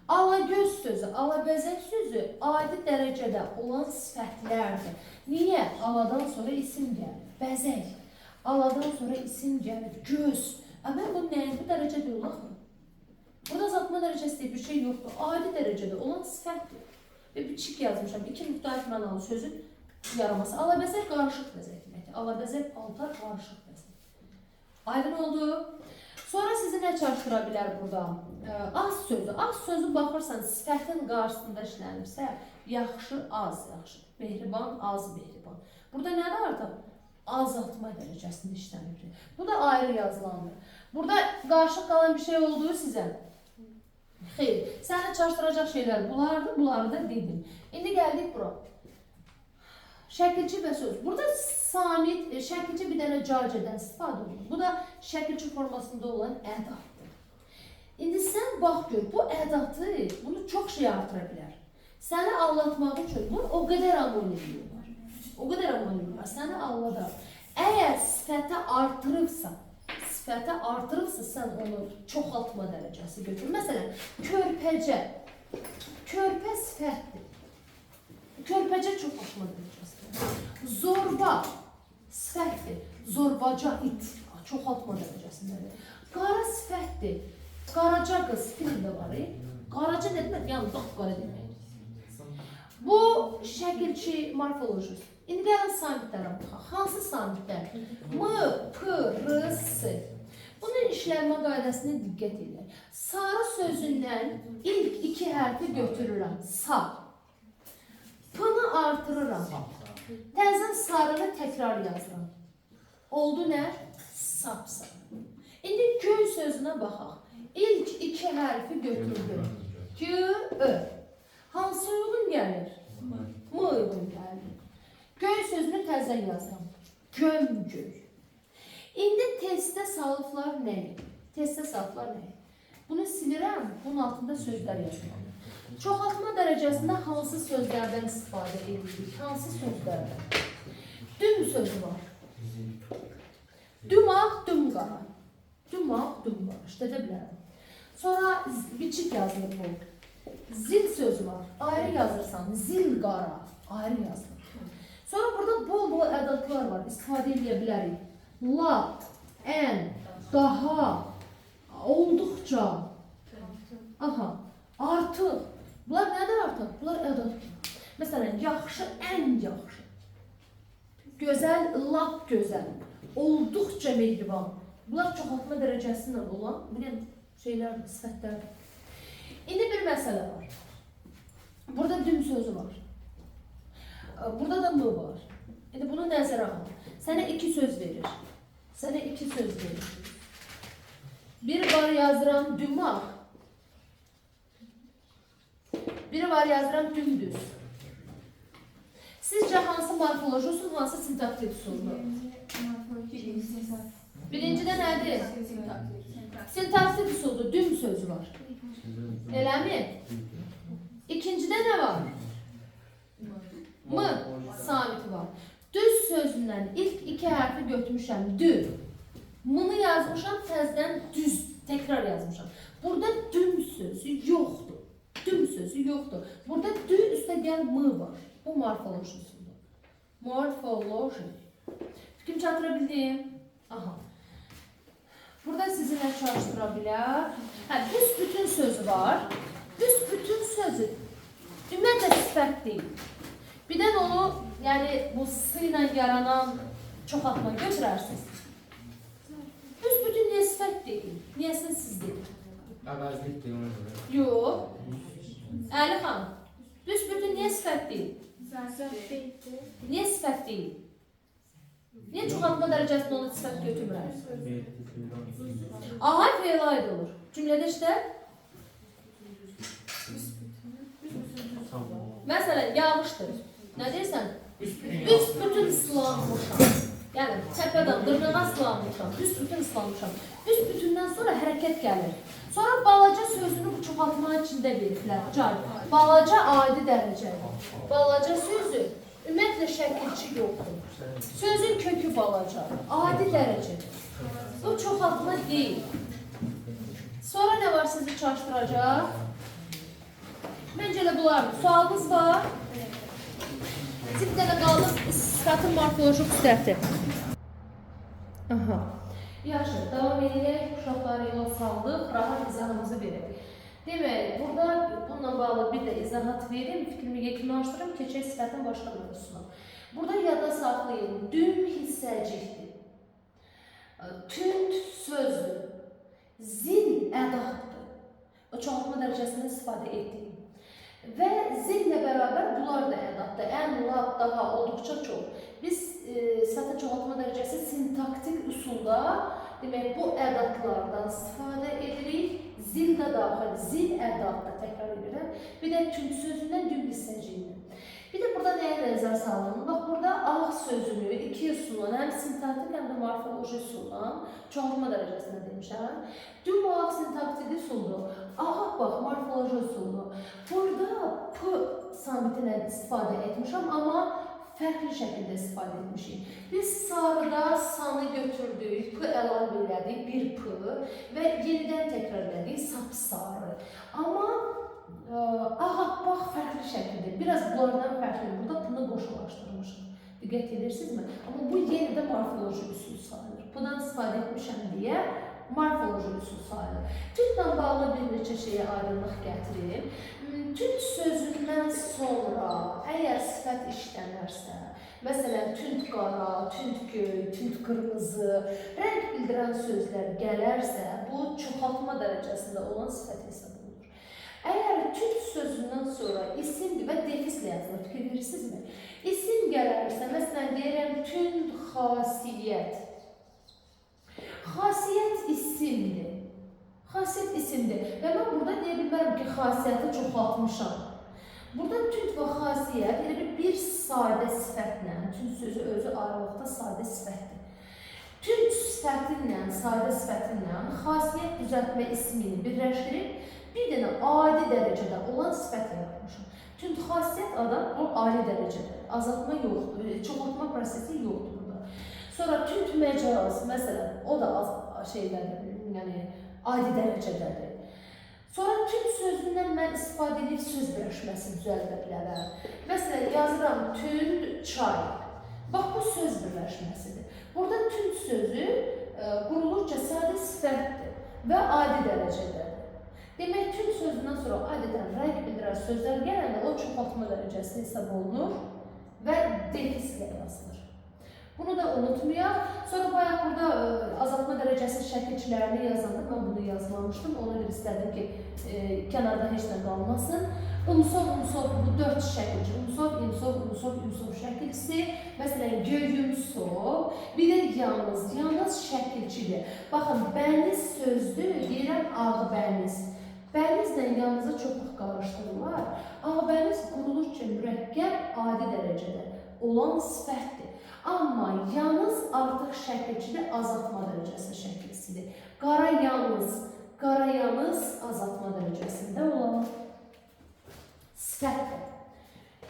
Alagöz sözü, alabəzək sözü adi dərəcədə olan sifətlərdir. Niyə? Aladan sonra isim gəlir. Bəzək. Aladan sonra isim gəlir. Göz. Mən bu nəyin? Bu dərəcədə olaq mı? Burada azaltma dərəcəsi deyə bir şey yoxdur. Adi dərəcədə olan sifətdir. Və bitişik yazmışam. İki müxtəlif mənalı sözün yaraması. Alabəzək qarışıq bəzək deməkdir. Alabəzək paltar qarışıq bəzək. Aydın oldu. Sonra sizi nə çaşdıra bilər burada? Az sözü. Az sözü baxırsan, sifətin qarşısında işlənibsə, yaxşı, az yaxşı. Mehriban, az mehriban. Burada nədir artıq? Azaltma dərəcəsində işlənibdir. Bu da ayrı yazılandır. Burada qarışıq qalan bir şey oldu sizə? Xeyr. Səni çaşdıracaq şeylər bunlardır, bunları da dedim. İndi gəldik bura. Şəkilçi və söz. Burada samit, şəkilçi bir dənə cacədən istifadə olunur. Bu da şəkilçi formasında olan ədatdır. İndi sən bax gör, bu ədatı, bunu çox şey artıra bilər. Səni aldatmaq üçün bunu o qədər anonim var. O qədər anonim var, səni aldadar. Əgər sifətə artırıbsa, sən onu çoxaltma dərəcəsi götür. Məsələn, körpəcə. Körpə sifətdir. Körpəcə çoxaltma dərəcəsidir. Zorba sifətdir. Zorbaca it çoxaltma dərəcəsindədir. Qara sifətdir. Qaraca qız filmdə var. Qaraca nə demək? Yəni qara deməkdir. Bu şəkilçi morfoloji. İndi gəlin samitlərə baxaq. Hansı samitlər? M, P, R, S. Bunun işlənmə qaydasına diqqət edək. Sarı sözündən ilk iki hərfi götürürəm. Sa. P-nı artırıram. Təzən sarını təkrar yazıram. Oldu nə? Sapsarı. İndi göy sözünə baxaq. İlk iki hərfi götürdüm. G, Ö. Hansı uyğun gəlir? M uyğun gəlir. Göy sözünü təzən yazıram. Gömgöy. İndi testdə salıflar nəyi? Testdə salıflar nəyi? Bunu silirəm, bunun altında sözlər yazmalıyım. Çoxaltma dərəcəsində hansı sözlərdən istifadə edirik? Hansı sözlərdən? Düm sözü var. Düm ağ, düm qara. Düm ağ, düm qara. İşlədə bilərəm. Sonra bitişik yazılır bu. Zil sözü var. Ayrı yazırsan. Zil qara. Ayrı yazılır. Sonra burada bol-bol ədadlar var. İstifadə edə bilərik. Lap, ən, daha, olduqca. Aha, artıq. Bunlar nədir artıq? Bunlar ədaddır. Məsələn, yaxşı, ən yaxşı. Gözəl, lap gözəl. Olduqca mehriban. Bunlar çoxaltma dərəcəsindən olan şeylərdir, sifətlərdir. İndi bir məsələ var. Burada düm sözü var. Burada da m var. İndi bunu nəzərə al. Sənə iki söz verir. Sənə iki söz verir. Bir var yazıram dümağ. Biri var yazıram dümdüz. Sizcə hansı morfoloji usul, hansı sintaktik usuldur? Birincidə nədir? Sintaktik usuldur, düm sözü var. Eləmi? İkincidə nə var? M samiti var. Düz sözündən ilk iki hərfi götürmüşəm, dü. M-ni yazmışam, təzdən düz, təkrar yazmışam. Burada düm sözü yoxdur. Düm sözü yoxdur. Burada dü üstə gəl m var. Bu morfoloji usuldur. Morfoloji. Fikrim çatıra bildim? Aha. Burada sizi nə çağışdıra bilər? Hə, büsbütün sözü var. Büsbütün sözü ümumiyyətlə sifət deyil. Bir də onu, yəni bu sı ilə yaranan çoxaltma götürərsiniz. Büsbütün niyə sifət deyil? Niyəsini siz deyin? Əvəzlikdir ona görə. Yox. Əlixan, büsbütün niyə sifət deyil? Niyə sifət deyil? Niyə çoxaltma dərəcəsində onu sifət götürmürəm? Aha, fe'l aid olur. Cümlədə işlə. Məsələn, yağışdır. Nə deyirsən? Büsbütün islanmışam. Yəni, təpədən dırnağa islanmışam. Büsbütün islanmışam. Büsbütündən sonra hərəkət gəlir. Sonra balaca sözünü bu çoxaltmanın içində veriblər. Cay. Balaca adi dərəcədir. Balaca sözü ümumiyyətlə şəkilçi yoxdur. Sözün kökü balacadır. Adi dərəcədir. Bu çoxaltma deyil. Sonra nə var sizi çaşdıracaq? Məncə elə bunlardır. Sualınız var? Bir dənə qaldı sifətin morfoloji xüsusiyyəti. Aha. Yaxşı, davam edək. Uşaqları yola saldıq. Rahat izahımızı verək. Demək, burada bununla bağlı bir də izahat verim, fikrimi yekunlaşdırım, keçək sifətin başqa mövzusuna. Burada yada saxlayın, düm hissəcikdir. Tünd sözdür. Zil ədatdır. O çoxaltma dərəcəsində istifadə etdiyim. Və zillə bərabər bunlar da ədatdır. Ən, lap, daha olduqca çox. Biz sifətin çoxaltma dərəcəsi sintaktik üsulda, demək, bu ədatlardan istifadə edirik. Zil də daxil, zil ədatdır, təkrar edirəm. Bir də tünd sözündən, düm hissəciyindən. Bir də burada nəyə nəzər salın? Bax, burada ağ sözünü iki üsulla, həm sintaktik, həm də morfoloji üsulla çoxaltma dərəcəsində demişəm. Düm ağ sintaktik üsuldur. Ağ, bax, morfoloji üsuldur. Burada P samitinə istifadə etmişəm, amma fərqli şəkildə istifadə etmişik. Biz sarıda sanı götürdük, P əlavə elədik, bir P və yenidən təkrar elədik, sapsarı. Amma ağappaq fərqli şəkildə, biraz bunlardan fərqli, burada P-nı qoşulaşdırmışıq. Diqqət edirsinizmi? Amma bu yenə də morfoloji üsul sayılır. Bundan istifadə etmişəm deyə morfoloji üsul sayılır. Tündlə bağlı bir neçə şeyə aydınlıq gətirim. Tünd sözündən sonra əgər sifət işlənərsə, məsələn, tünd qara, tünd göy, tünd qırmızı, rəng bildirən sözlər gələrsə, bu çoxaltma dərəcəsində olan sifət hesab olunur. Əgər tünd sözündən sonra isimdir və defislə yazılır, fikir verirsinizmi? İsim gələrsə, məsələn, deyirəm tünd xasiyyət. Xasiyyət isimdir. Xasiyyət isimdir. Və mən burada deyə bilmərəm ki, xasiyyəti çoxaltmışam. Burada tünd və xasiyyət elə bir sadə sifətlə, tünd sözü özü ayrılıqda sadə sifətdir. Tünd sifətinlə, sadə sifətinlə xasiyyət düzəltmə ismini birləşdirib, bir dənə adi dərəcədə olan sifət yaratmışam. Tünd xasiyyət adam bu ali dərəcədə. Azaltma yoxdur, çoxaltma prosesi yoxdur burada. Sonra tünd məcaz, məsələn, o da az şeylərdir, yəni adi dərəcədədir. Sonra tünd sözündən mən istifadə edib söz birləşməsi düzəldə bilərəm. Məsələn, yazıram tünd çay. Bax, bu söz birləşməsidir. Burada tünd sözü qurulurca sadə sifətdir və adi dərəcədədir. Demək, tünd sözündən sonra adətən rəng bildirən sözlər gələndə o çoxaltma dərəcəsində hesab olunur və defislə yazılır. Bunu da unutmayaq. Sonra bayaq burada azaltma dərəcəsi şəkilçilərini yazanda mən bunu yazmamışdım. Ona görə istədim ki, kənarda heç nə qalmasın. Umsov, umsov, bu 4 şəkilçi. Umsov, imsov, umsov, imsov şəkilçisi. Məsələn, göyümsov. Bir də yalnız, yalnız şəkilçidir. Baxın, bəniz sözdür, deyirəm ağbəniz. Bənizlə yalnızı çox vaxt qarışdırırlar. Ağbəniz qurulurkən mürəkkəb adi dərəcədə olan sifətdir. Amma yalnız artıq şəkilçidə azaltma dərəcəsi şəkilçisidir. Qara yalnız, qara yalnız azaltma dərəcəsində olan sifətdir.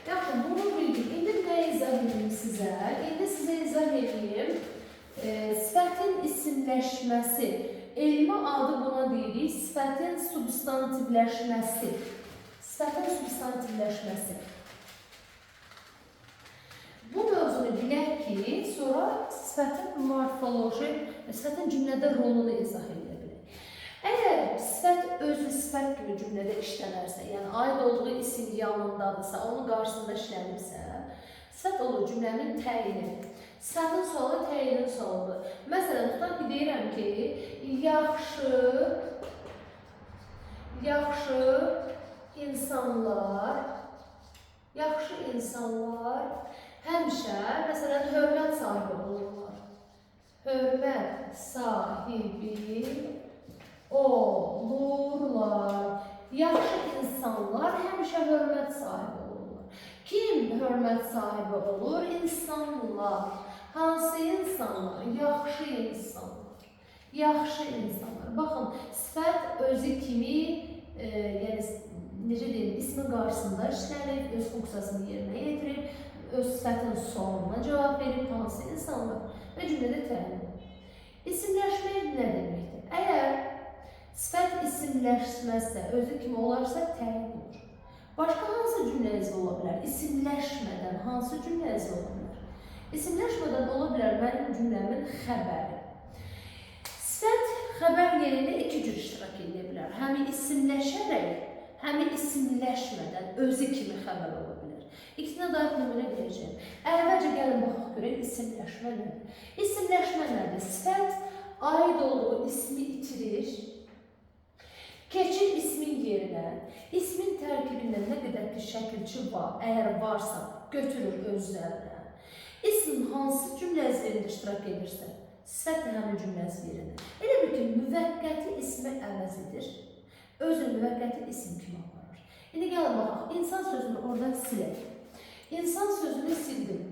Yaxşı, bunu bildik. İndi nə izah edeyim sizə? İndi sizə izah edeyim. Sifətin isimləşməsi. Elmi adı buna deyirik. Sifətin substantivləşməsi. Sifətin substantivləşməsi. Bu mövzunu bilək ki, sonra sifətin morfoloji, sifətin cümlədə rolunu izah edə bilək. Əgər sifət özü sifət kimi cümlədə işlənərsə, isim yanındadırsa, onun qarşısında işlənibsə, sifət olur cümlənin təyini. Sifətin sualı təyinin sualıdır. Məsələn, tutaq ki, deyirəm ki, yaxşı insanlar, yaxşı insanlar həmişə, məsələn, hörmət sahibi olurlar. Hörmət sahibi olurlar. Yaxşı insanlar həmişə hörmət sahibi olurlar. Kim hörmət sahibi olur? İnsanlar. Hansı insanlar? Yaxşı insanlar. Yaxşı insanlar. Baxın, sifət özü kimi, yəni necə deyim, ismin qarşısında işlənib, öz funksiyasını yerinə yetirib, öz sifətin sualına cavab verib, hansı insanlar və cümlədə təyin olur. İsimləşmək nə deməkdir? Əgər sifət isimləşməzsə, özü kimi olarsa təyin olur. Başqa hansı cümlə üzvü ola bilər? İsimləşmədən hansı cümlə üzvü ola bilər? İsimləşmədən ola bilər mənim cümləmin xəbəri. Sifət xəbər yerində iki cür iştirak edə bilər. Həm isimləşərək, həm isimləşmədən özü kimi xəbər ola bilər. İkisinə dair nümunə verəcəyim. Əvvəlcə gəlin baxaq görək isimləşmə nədir? İsimləşmə nədir? Sifət aid olduğu ismi itirir, keçir ismin yerinə, ismin tərkibində nə qədər ki şəkilçi var, əgər varsa götürür öz üzərinə. İsm hansı cümlə üzərində iştirak edirsə, sifət də həmin cümlə üzərində. Elə bil ki, müvəqqəti ismi əvəz edir, özü müvəqqəti isim kimi aparır. İndi gəlin baxaq, insan sözünü oradan silək. İnsan sözünü sildim.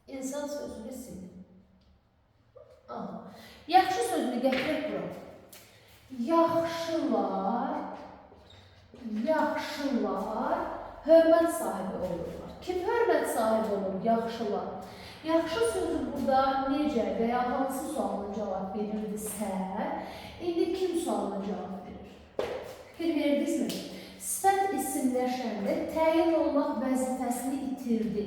İnsan sözünü sildim. Aha. Yaxşı sözünü gətirək bura. Yaxşılar, yaxşılar hörmət sahibi olurlar. Kim hörmət sahibi olur? Yaxşılar. Yaxşı sözü burada necə və ya hansı sualına cavab verirdisə, indi kim sualına cavab verir? Fikir verdinizmi? Sifət isimləşəndə təyin olmaq vəzifəsini itirdi.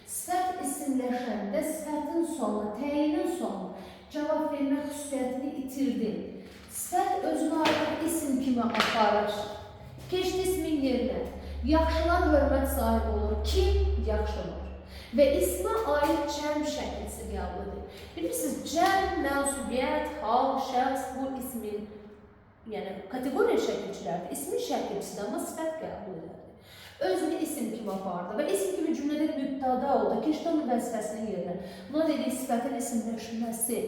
Sifət isimləşəndə sifətin sualına, təyinin sualına cavab vermək xüsusiyyətini itirdi. Sifət özünü artıq isim kimi aparır. Keçdi ismin yerinə. Yaxşılar hörmət sahibi olur. Kim? Yaxşılar. Və ismə aid cəm şəkilsi qəbul edir. Bilirsiniz, cəm, mənsubiyyət, hal, şəxs bu ismin, yəni kateqoriya şəkilçilərdir. İsmin şəkilçisidir, amma sifət qəbul edərdi. Özünü isim kimi apardı və isim kimi cümlədə mübtəda oldu. Keçdi onun vəzifəsinin yerinə. Buna dedik sifətin isimləşməsi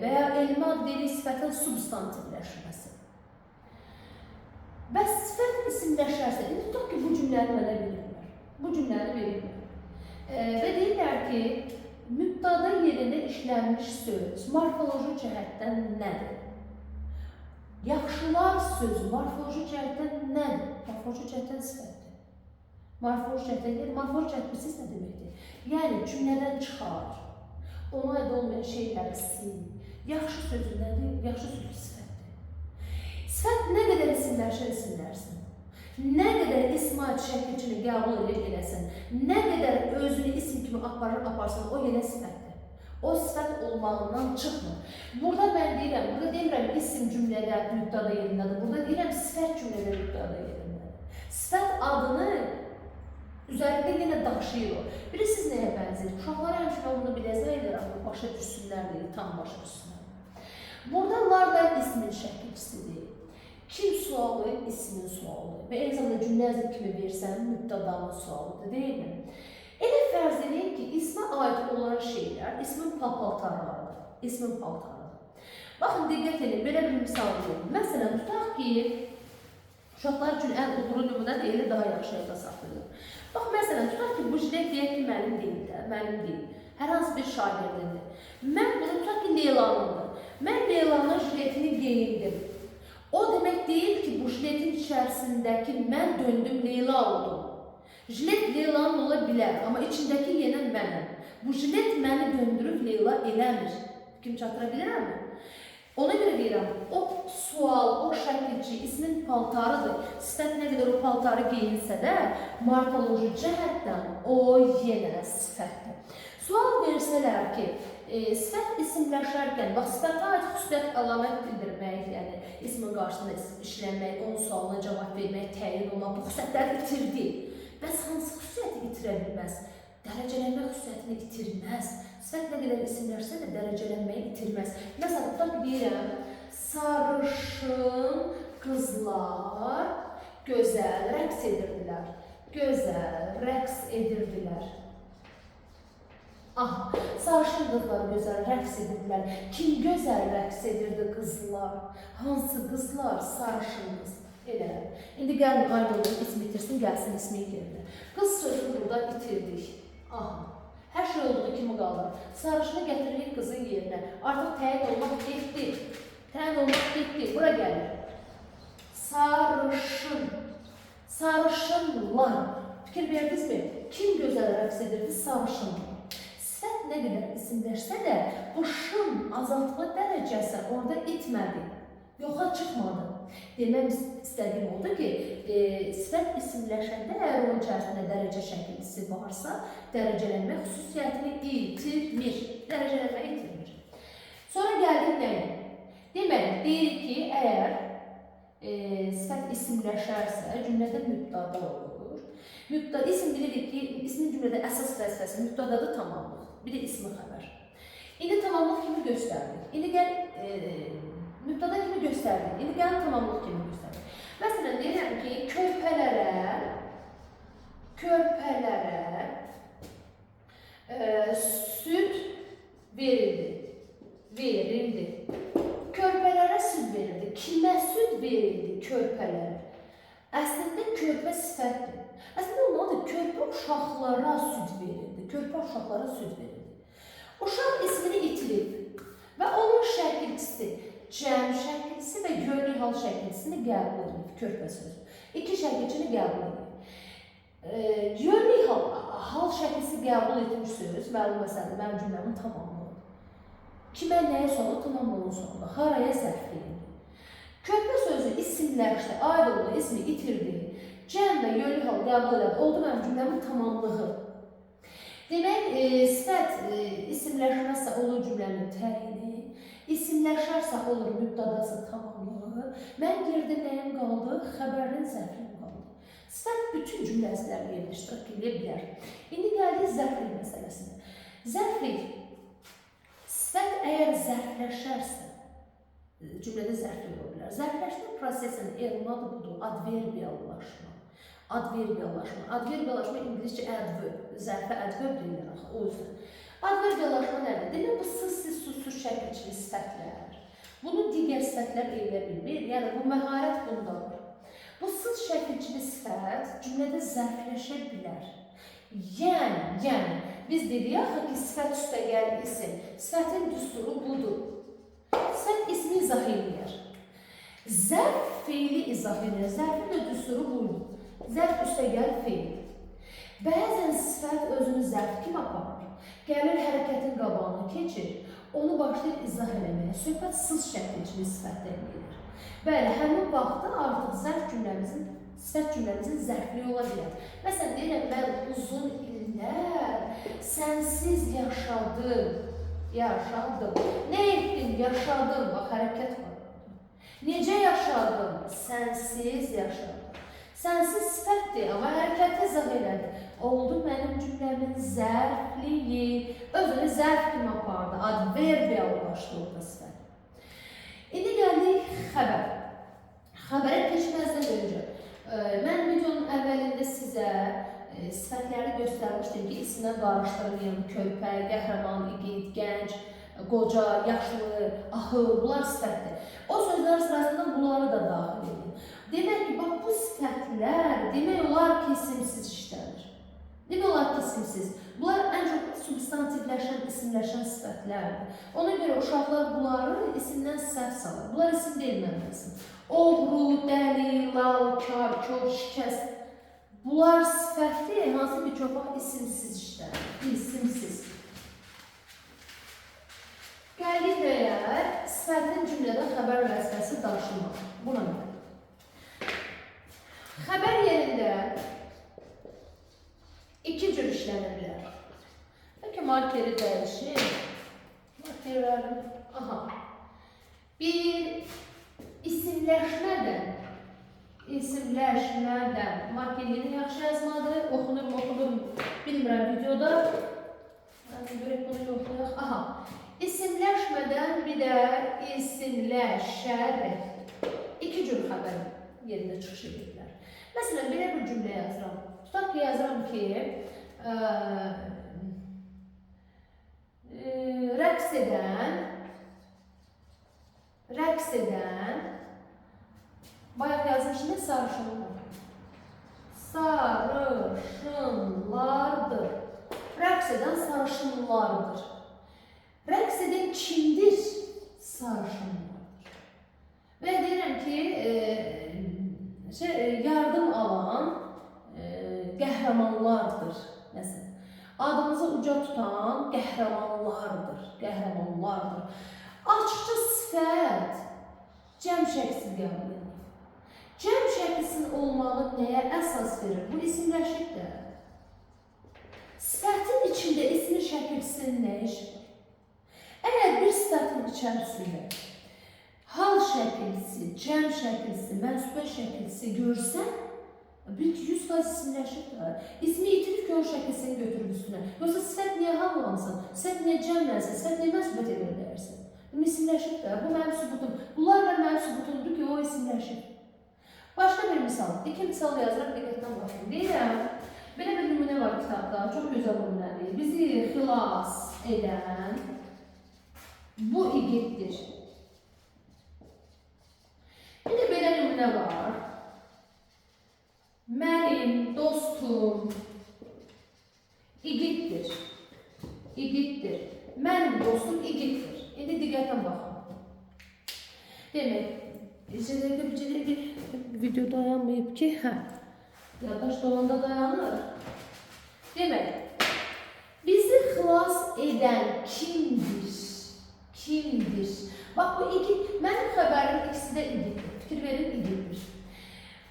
və ya elmi ad dedik sifətin substantivləşməsi. Və sifət isimləşərsə, indi tutaq ki, bu cümləni mənə verirlər. Bu cümləni verirlər. Və deyirlər ki, mübtəda yerində işlənmiş söz morfoloji cəhətdən nədir? Yaxşılar sözü morfoloji cəhətdən nədir? Morfoloji cəhətdən sifətdir. Morfoloji cəhətdən, yəni morfoloji cəhət bilirsiniz nə deməkdir? Yəni cümlədən çıxar, ona aid olmayan şeyləri sil. Yaxşı sözü nədir? Yaxşı sözü sifətdir. Sifət nə qədər isimləşər isimlərsin, nə qədər ism aid şəkilçini qəbul edir eləsin, nə qədər özünü isim kimi aparır aparsın, o yenə sifətdir. O sifət olmağından çıxmır. Burada mən deyirəm, burada demirəm isim cümlədə mübtəda yerindədir, burada deyirəm sifət cümlədə mübtəda yerindədir. Sifət adını üzərində yenə daşıyır o. Bilirsiniz nəyə bənzəyir? Uşaqlara həmişə mən bunu biləcək edirəm, başa düşsünlər deyir, tam başa düşsünlər. Burada larla ismin şəkilçisidir. Kim sualı, ismin sualıdır. Və eyni zamanda cümlə üzv kimi versəm, mübtədanın sualıdır, deyil mi? Elə fərz edin ki, ismə aid olan şeylər ismin paltarlarıdır. İsmin paltarıdır. Baxın, diqqət edin, belə bir misal verim. Məsələn, tutaq ki, uşaqlar üçün ən uğurlu nümunədir, elə daha yaxşı yadda saxlayırlar. Bax, məsələn, tutaq ki, bu jilet deyək ki, mənim deyil də, mənim deyil. Hər hansı bir şagirdindir. Mən bunu tutaq ki, Leylanındır. Mən Leylanın jiletini geyindim. O demək deyil ki, bu jiletin içərisindəki mən döndüm, Leyla oldum. Jilet Leylanın ola bilər, amma içindəki yenə mənəm. Bu jilet məni döndürüb Leyla eləmir. Kim çatdıra bilirəmmi? Ona görə deyirəm, o sual, o şəkilçi ismin paltarıdır. Sifət nə qədər o paltarı geyinsə də, morfoloji cəhətdən o yenə sifətdir. Sual versələr ki, Sifət isimləşərkən, bax, sifətə aid xüsusiyyət əlamət bildirmək, yəni ismin qarşısında işlənmək, onun sualına cavab vermək, təyin olmaq, bu xüsusiyyətləri itirdi. Bəs hansı xüsusiyyəti itirə bilməz? Dərəcələnmə xüsusiyyətini itirməz. Sifət nə qədər isimləşsə də dərəcələnməyi itirməz. Məsələn, tutaq ki, deyirəm, sarışın qızlar gözəl rəqs edirdilər. Gözəl rəqs edirdilər. Aha, sarışın qızlar gözəl rəqs edirdilər. Kim gözəl rəqs edirdi qızlar? Hansı qızlar? Sarışın qız. Elə. İndi gəlin aid olduğu ismi itirsin, gəlsin ismin yerinə. Qız sözünü burada itirdik. Aha, hər şey olduğu kimi qalır. Sarışını gətiririk qızın yerinə. Artıq təyin olmaq getdi. Təyin olmaq getdi. Bura gəlir. Sarışın. Sarışınlar. Fikir verdinizmi? Kim gözəl rəqs edirdi? Sarışınlar. Sifət nə qədər isimləşsə də bu şın azaltma dərəcəsi orada itmədi, yoxa çıxmadı. Demək istədiyim oldu ki, sifət isimləşəndə əgər onun içərisində dərəcə şəkilçisi varsa, dərəcələnmə xüsusiyyətini itirmir. Dərəcələnmə itirmir. Sonra gəldik nəyə? Deməli, deyirik ki, əgər sifət isimləşərsə, cümlədə mübtəda olur. Mübtəda, isim bilirik ki, ismin cümlədə əsas vəzifəsi mübtədadır, tamamlıq. Bir də ismi xəbər. İndi tamamlıq kimi göstərdik. İndi gəl mübtəda kimi göstərdik. İndi gəl tamamlıq kimi göstərdik. Məsələn, deyirəm ki, körpələrə süd verildi. Verildi. Körpələrə süd verildi. Kimə süd verildi körpələrə? Əslində körpə sifətdir. Əslində olmalıdır, körpə uşaqlara süd verildi. Körpə uşaqlara süd verildi. Uşaq ismini itirib və onun şəkilçisi, cəm şəkilçisi və yönlü hal şəkilçisini qəbul edib, körpə sözü. İki şəkilçini qəbul edib. Yönlü hal şəkilçisi qəbul etmiş söz, məlum məsələdir, mənim cümləmin tamamı. Kimə nəyə sualı, tamam onun sualı, haraya zərfliyindi. Körpə sözü isimləşdi, aid oldu, ismi itirdi. Cəm və yönlü hal qəbul elədi, oldu mənim cümləmin tamamlığı. Demək, sifət isimləşməzsə olur cümlənin təyini, isimləşərsə olur mübtədası tamamlığı. Mən yerdə nəyim qaldı? Xəbərin zərfliyim qaldı. Sifət bütün cümlə əzləri yerdə iştirak edə bilər. İndi gəldik zərflik məsələsinə. Zərflik, sifət əgər zərfləşərsə, cümlədə zərflik ola bilər. Zərfləşmə prosesinin elmi adı budur, adverbiallaşma. Adverbiallaşma. Adverbiallaşma ingiliscə adverb, zərfə adverb deyirlər axı, o yüzden. Adverbiallaşma nədir? Demək, bu sız, susuz şəkilçili sifətlər. Bunu digər sifətlər eləyə bilmir. Yəni, bu məharət bunda var. Bu sız şəkilçili sifət cümlədə zərfləşə bilər. Yəni, biz dedik axı ki, sifət üstə gəl isim. Sifətin düsturu budur. Sifət ismi izah eləyər. Zərf feili izah eləyər. Zərfin də düsturu buydu. Zərf üstə gəl feil. Bəzən sifət özünü zərf kimi aparır. Gəlir hərəkətin qabağına keçir, onu başlayır izah eləməyə. Söhbət sız şəkilçili sifətdən gedir. Bəli, həmin vaxtda artıq zərf cümləmizin, sifət cümləmizin zərfliyi ola bilər. Məsələn, deyirəm, mən uzun illər sənsiz yaşadım. Yaşadım. Nə etdim? Yaşadım. Bax, hərəkət var. Necə yaşadım? Sənsiz yaşadım. Sənsiz sifətdir, amma hərəkəti izah elədi. Oldu mənim cümləmin zərfliyi. Özünü zərf kimi apardı. Adverbiallaşdı orada sifət. İndi gəldik xəbər. Xəbərə keçməzdən öncə, mən videonun əvvəlində sizə sifətləri göstərmişdim ki, isimdən qarışdırmayın. Körpə, qəhrəman, igid, gənc, qoca, yaşlı, ahıl, bunlar sifətdir. O sözlər sırasında bunları da daxil edin. Demək ki, bax, bu sifətlər demək olar ki, isimsiz işlənir. Demək olar ki, isimsiz. Bunlar ən çox substantivləşən, isimləşən sifətlərdir. Ona görə uşaqlar bunları isimdən səhv salır. Bunlar isim deyil mənim. Oğru, dəli, lal, kar, kör, şikəst. Bunlar sifətdir, hansı bir çox vaxt isimsiz işlənir. İsimsiz. Gəldik nəyə? Sifətin cümlədə xəbər vəzifəsi daşımaq. Buna görə. Xəbər yerində iki cür işlənə bilər. Bəlkə markeri dəyişim. Markerlərim. Aha. Bir isimləşmədən, marker yenə yaxşı yazmadı. Oxunur mu, bilmirəm videoda. Görək bunu yoxlayaq. Aha. İsimləşmədən bir də isimləşərək. İki cür xəbər yerində çıxış edirlər. Məsələn, belə bir cümlə yazıram. Tutaq ki, yazıram ki, rəqs edən, bayaq yazmışım, sarışınlar. Sarışınlardır. Rəqs edən sarışınlardır. Rəqs edən kimdir? Sarışınlardır. Və deyirəm ki, yardım alan qəhrəmanlardır. Məsələn, adımızı uca tutan qəhrəmanlardır. Qəhrəmanlardır. Açıqca sifət cəm şəklisiz qəbul edilir. Cəm şəklisinin olmağı nəyə əsas verir? Bu isimləşib də. Sifətin içində ismin şəkilçisinin nə işi var? Əgər bir sifətin içərisində hal şəkilçisi, cəm şəkilçisi, mənsubə şəkilçisi görsən, bil ki, 100% isimləşib də. İsmi itirib ki, o şəkilçisini götürüb üstünə. Yoxsa sifət niyə hallansın, sifət niyə cəmlənsin, sifət niyə mənsubiyyətə görə dəyərsin? Bu isimləşib də, bu mənim sübutum. Bunlar da mənim sübutumdur ki, o isimləşib. Başqa bir misal, iki misal yazıram, diqqətlə baxın. Deyirəm, belə bir nümunə var kitabda, çox gözəl nümunədir. Bizi xilas edən bu igiddir. Bir də belə nümunə var. Mənim dostum igiddir. İgiddir. Mənim dostum igiddir. İndi diqqətlə baxın. Demək, bir dəqiqə, video dayanmayıb ki, hə, yaddaş dolanda dayanır. Demək, bizi xilas edən kimdir? Kimdir? Bax, bu igid, mənim xəbərim ikisi də igiddir. Fikir verin, igiddir.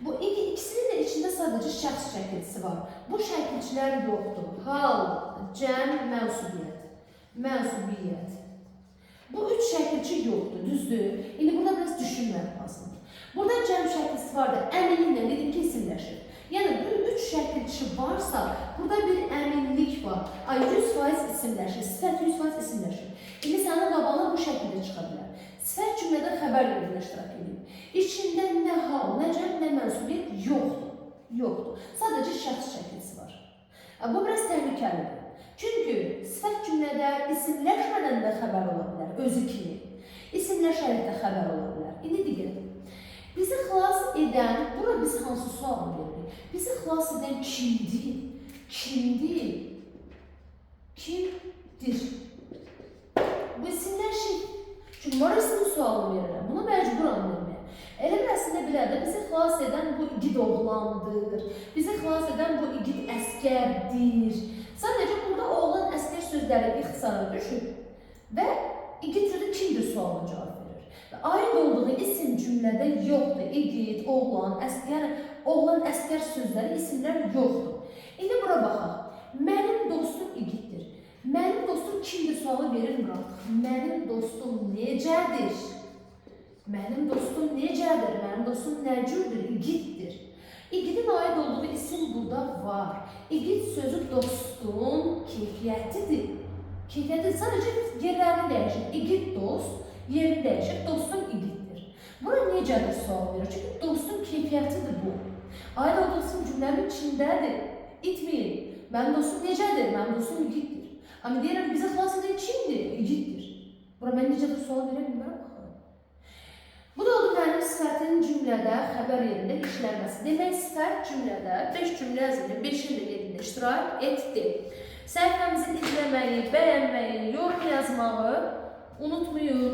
Bu ikisinin də içində sadəcə şəxs şəkilçisi var. Bu şəkilçilər yoxdur. Hal, cəm, mənsubiyyət. Mənsubiyyət. Bu üç şəkilçi yoxdur, düzdür? İndi burada biraz düşünmək lazımdır. Burada cəm şəkilçisi vardır. Əminliklə dedim ki, isimləşir. Yəni, bu üç şəkilçi varsa, burada bir əminlik var. Ay, 100% isimləşir, sifət 100% isimləşir. İndi sənin qabağına bu şəkildə çıxa bilər. Sifət cümlədə xəbər yerində iştirak edir. İçində nə hal, nə cəm, nə mənsubiyyət yoxdur. Yoxdur. Sadəcə şəxs şəkilçisi var. Bu biraz təhlükəlidir. Çünki sifət cümlədə isimləşmədən də xəbər ola bilər, özü kimi. İsimləşərək də xəbər ola bilər. İndi diqqət. Bizi xilas edən, bura biz hansı sual veririk? Bizi xilas edən kimdir? Kimdir? Kimdir? Bu isimləşir. Çünki var ismin sualını verirəm. Buna məcburam verməyə. Elə bir əslində bilərdə bizi xilas edən bu igid oğlandır. Bizi xilas edən bu igid əskərdir. Sadəcə burada oğlan əskər sözləri ixtisara düşür və igid sözü kimdir sualına cavab verir. Və aid olduğu isim cümlədə yoxdur. İgid, oğlan, əskər, yəni oğlan, əskər sözləri, isimlər yoxdur. İndi bura baxaq. Mənim dostum igiddir. Mənim dostum kimdir sualı verilmir artıq. Mənim dostum necədir? Mənim dostum necədir? Mənim dostum nə cürdür? İgiddir. İgidin aid olduğu isim burada var. İgid sözü dostun keyfiyyətidir. Keyfiyyəti sadəcə yerlərini dəyişir. İgid dost, yerini dəyişir, dostum igiddir. Bura necədir sual verir? Çünki dostun keyfiyyətidir bu. Aid olduğu isim cümlənin içindədir. İtməyib. Mənim dostum necədir? Mənim dostum igiddir. Amma deyirəm, bizi xilas edən kimdir? İgiddir. Bura mən necədir sual verə bilmərəm axı. Bu da oldu mənim sifətin cümlədə xəbər yerində işlənməsi. Demək, sifət cümlədə 5 cümlə ərzində 5-in də yerində iştirak etdi. Səhifəmizi izləməyi, bəyənməyi, yorum yazmağı unutmayın.